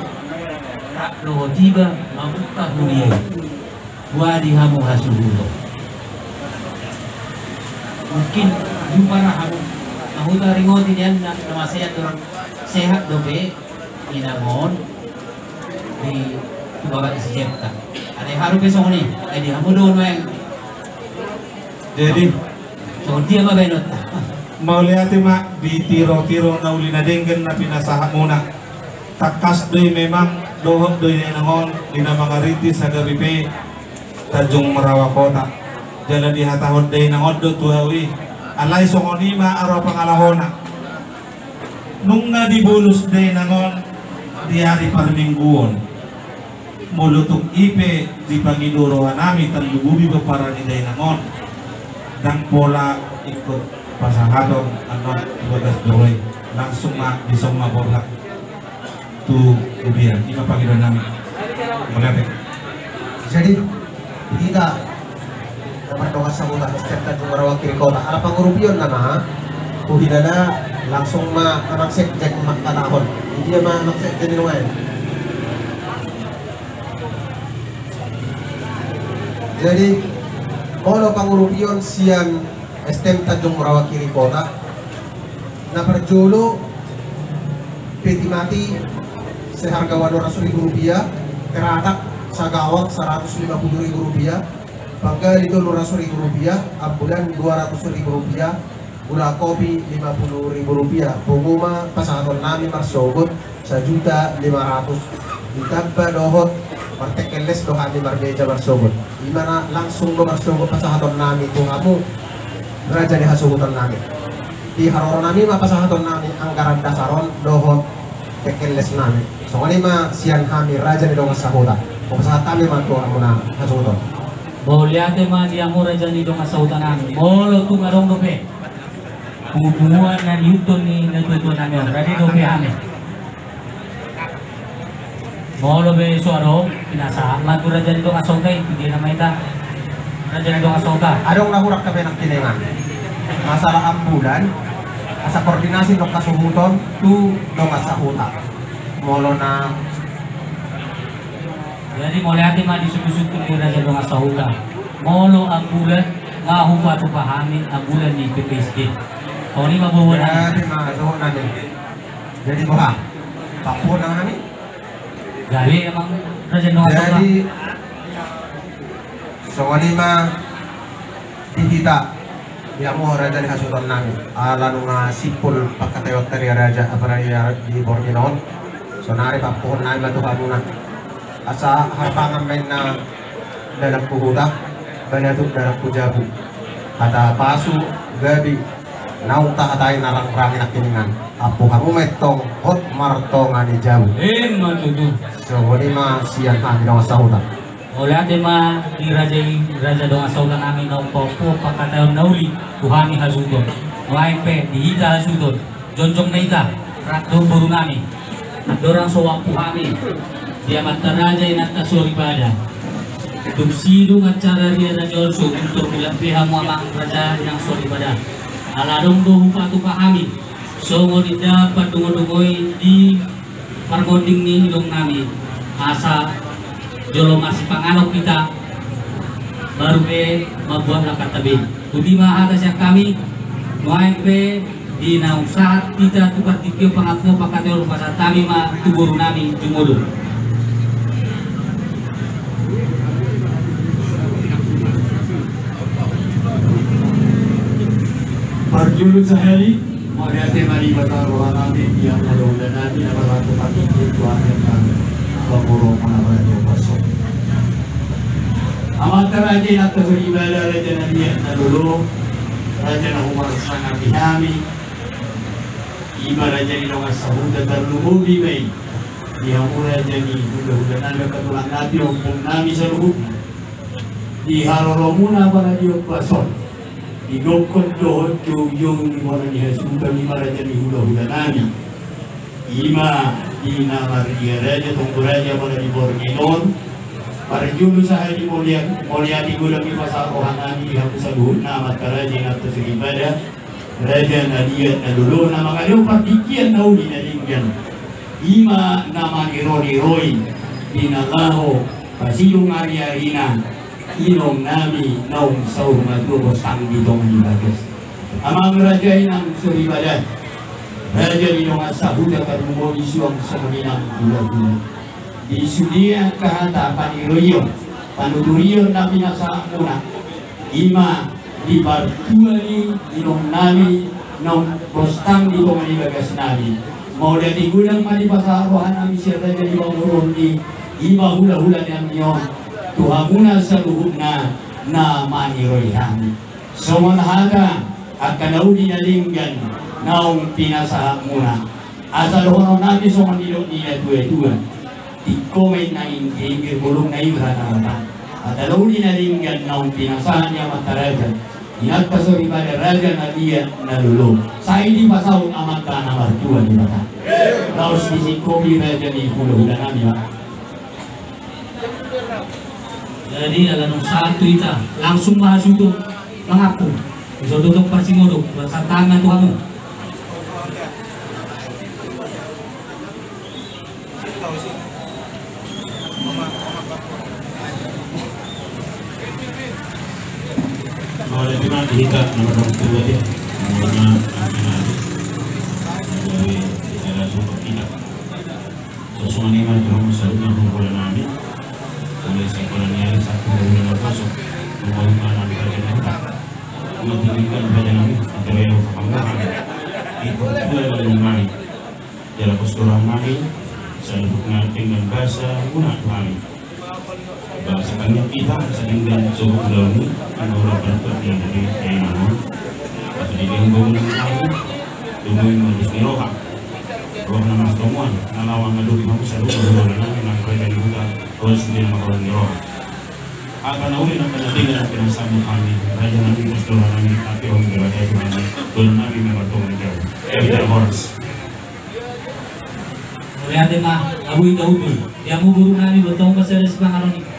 rap dohot iba mambuka huria i. Boha di hamu hasuhuton? Mungkin jumpa ra hamu. Nah, hutaringoti nian na, na masehat, orang sehat dope inang on di tu bagas ni si Jepta. Alai haru pe songon i, ai di hamu do nuaeng. Jadi songon dia ma baenonta. Mauliate ma di tirotiro na uli na denggan na pinasahatmuna. Tangkas do i memang dohot do i dainang on di na mangarintis sagabe pe Tanjung Marawa Kota. Jala dihatahon dainang on do tu au i, alai songon i ma arupangalaona. Nunga dibolus dainang on di ari parmingguon. Molo tung i pe dipangido roha nami tarlumobi pomparan ni dainang on, ndang pola ingkon pasahaton annon tu bagas joro i, langsung ma dison ma borhat tu ubian. I ma pangidoan nami. Mauliate. Jadi hita na mardongan sahuta S T M Tanjung Marawa Kiri Kota, ala pangurupion nama, huhilala langsung ma amang sekjen mangkatahon. Di dia ma amang sekjen i nuaeng? Jadi, molo pangurupion sian S T M Tanjung Morawakkiri Kota, na parjolo peti mati seharga walu ratus ribu rupiah, teratak sagawang seratus lima puluh ribu rupiah, panggali tolu ratus ribu rupiah, ambulan dua ratus ribu rupiah, gula kopi lima puluh ribu rupiah, pungu ma pasahaton nami marsogot sajuta lima ratus. Ditamba dohot martekkel les do hami marmeja marsogot. Ima na langsung do marsogot pasahaton nami tu hamu raja ni hasuhuton nami. Di haroro nami ma pasahaton nami anggaran dasar on dohot tekkel les nami. Songon i ma sian hami raja ni dongan sahuta. Pasahat hami ma tu hamu na hasuhuton. Mauliate ma di hamu raja ni dongan sahuta nami. Molo tung adong dope punguan na niihuthon ni natuatua nami on, rade dope hami. Molo be so adong, pinasahat ma tu raja ni dongan sahuta i, tu dia nama ita raja ni dongan sahuta. Adong na hurang hape nangkiningan masalah ambulan, asa koordinasi do hasuhuton tu dongan sahuta. Molo na Jadi mauliate ma di suku-suku ni raja dongan sahuta. Molo ambulan, nga hupatupa hami ambulan ni P P S D. Kau ni ma bawa nami. Jadi ma songon nami. Jadi boha? Papuon nami. Gabe amang raja dongan sahuta. Jadi songon i ma di hita, di hamu raja ni hasuhuton nami. Ala nunga simpul pangkataion tari raja, apalagi di borngin on. Sonari papuon nami ma tu hamuna. Asa harpangan ma inna dalan tu huta, banatuk dalan tu jabu. Hata pasu, gabe, naung tahatai na rangrangi nangkiningan. Ampu hamu ma intong hot martonga ni jabu. Ima tutu. Songon i ma sian hami dongan sahuta. Mauliate ma di raja i, raja dongan sahuta nami naung papuon pangkataion na uli tu hami hasuhuton. Nuaeng pe di hita hasuhuton, jongjong na hita, rap dohot boru nami. Andorang so huampu hami di amanta raja inanta soripada. Dung sidung acara ria raja on so guntor bulat be hamu amang raja inang soripada. Ala adong do hupatupa hami songon inda pandungondungoi di pargonding ni inong nami, asa jolo masipanganon hita, baru pe mambuat langkanta be. Boti ma hata sian hami. Nuaeng pe di naung sahat hita tu partingkian pangampuon pangkataion, pasahat hami ma tu boru nami jumolo. Parjolo sahali, mauliate ma di Debata roha nami, di angka hulahula nami na marhata partingkian tu akhir nami. Baporo mana pada dia pasok. Amanta raja inanta soripada, raja na liat na lolo, raja na humarsangapi hami. Ima raja ni dongan sahuta tarlumobi ma i di hamu raja ni hulahula nami, angka tulang nami, ompung nami saluhutna. Di haroromuna pada dia pasok. Di gokhon dohot joujouna bona ni hasuhuton i ma raja ni hulahula nami. Ima di na mardia raja, tonggo raja, bona di borngin on. Parjolo sahali mauliate, mauliate godang i pasahat roha nami di hamu saluhutna amanta raja inanta soripada, raja na liat na lolo na mangalehon partingkian na uli na denggan. Ima na maniroi-roi di na laho pasidung ari-arina inong nami naung saur matua, bostang di tonga ni bagas. Amang raja inang soripada, raja ni dongan sahuta tarlumobi suang songon i nang hulahula. Di sude angka hata paniroion, panuturion na pinasahatmuna, ima di partua ni inong nami naung bostang di tonga ni bagas nami. Mauliate godang ma dipasahat roha nami sian raja ni pamoruon i, ima hulahula nami on, tu hamuna saluhutna na maniroi hami. Songon hata angka na uli na denggan naung pinasahatmuna. Asa dohonon nami songon nidok ni natuatua. Tingko ma inna inggir-inggir, bolong na i rata-rata. Hata na uli na denggan naung pinasahat ni amanta raja inanta soripada, raja na liat na lolo. Sai dipasaut amanta na martua Debata. Laos disingkopi raja ni hulahula nami ma. Jadi ala nunga sahat tu hita, langsung ma hasuhuton mangampu. Di son do tong parsingodop, pasahat ma tu hamu. Pada di mati hita nama dong tua dia. Nama nama nama. Jadi kita suka kita. Sosongan iman Tuhan saluhutna hulahula nami. Mulai sakola ni ari Sabtu hulahula na poso. Mulai mana di raja nami. Mulai tinggal raja nami. Atau yang kamu. Itu tua yang nami. Jala pos tu roha nami, saluhutna denggan basa guna tu hami. Basa kami hita sadenggan sogot ulaon i, anggo ro bantuk yang dari dainang on. Basa di dainang bangun hami, tubuh yang modus ni roha. Roha na martomuan, na lawan ngadupi hamu saluhut hulahula nami, nang pada di huta, roha sudah na martomuan ni roha. Apa na uli na pada denggan na pinasambut hami, raja nami, pos tu roha nami, tapi on berada tu hami, guna nami memang tomuan jauh. Ya, tidak horas. Mauliate ma, abu ita ubi. Dia mu guru nami, botong pasal sepangaron.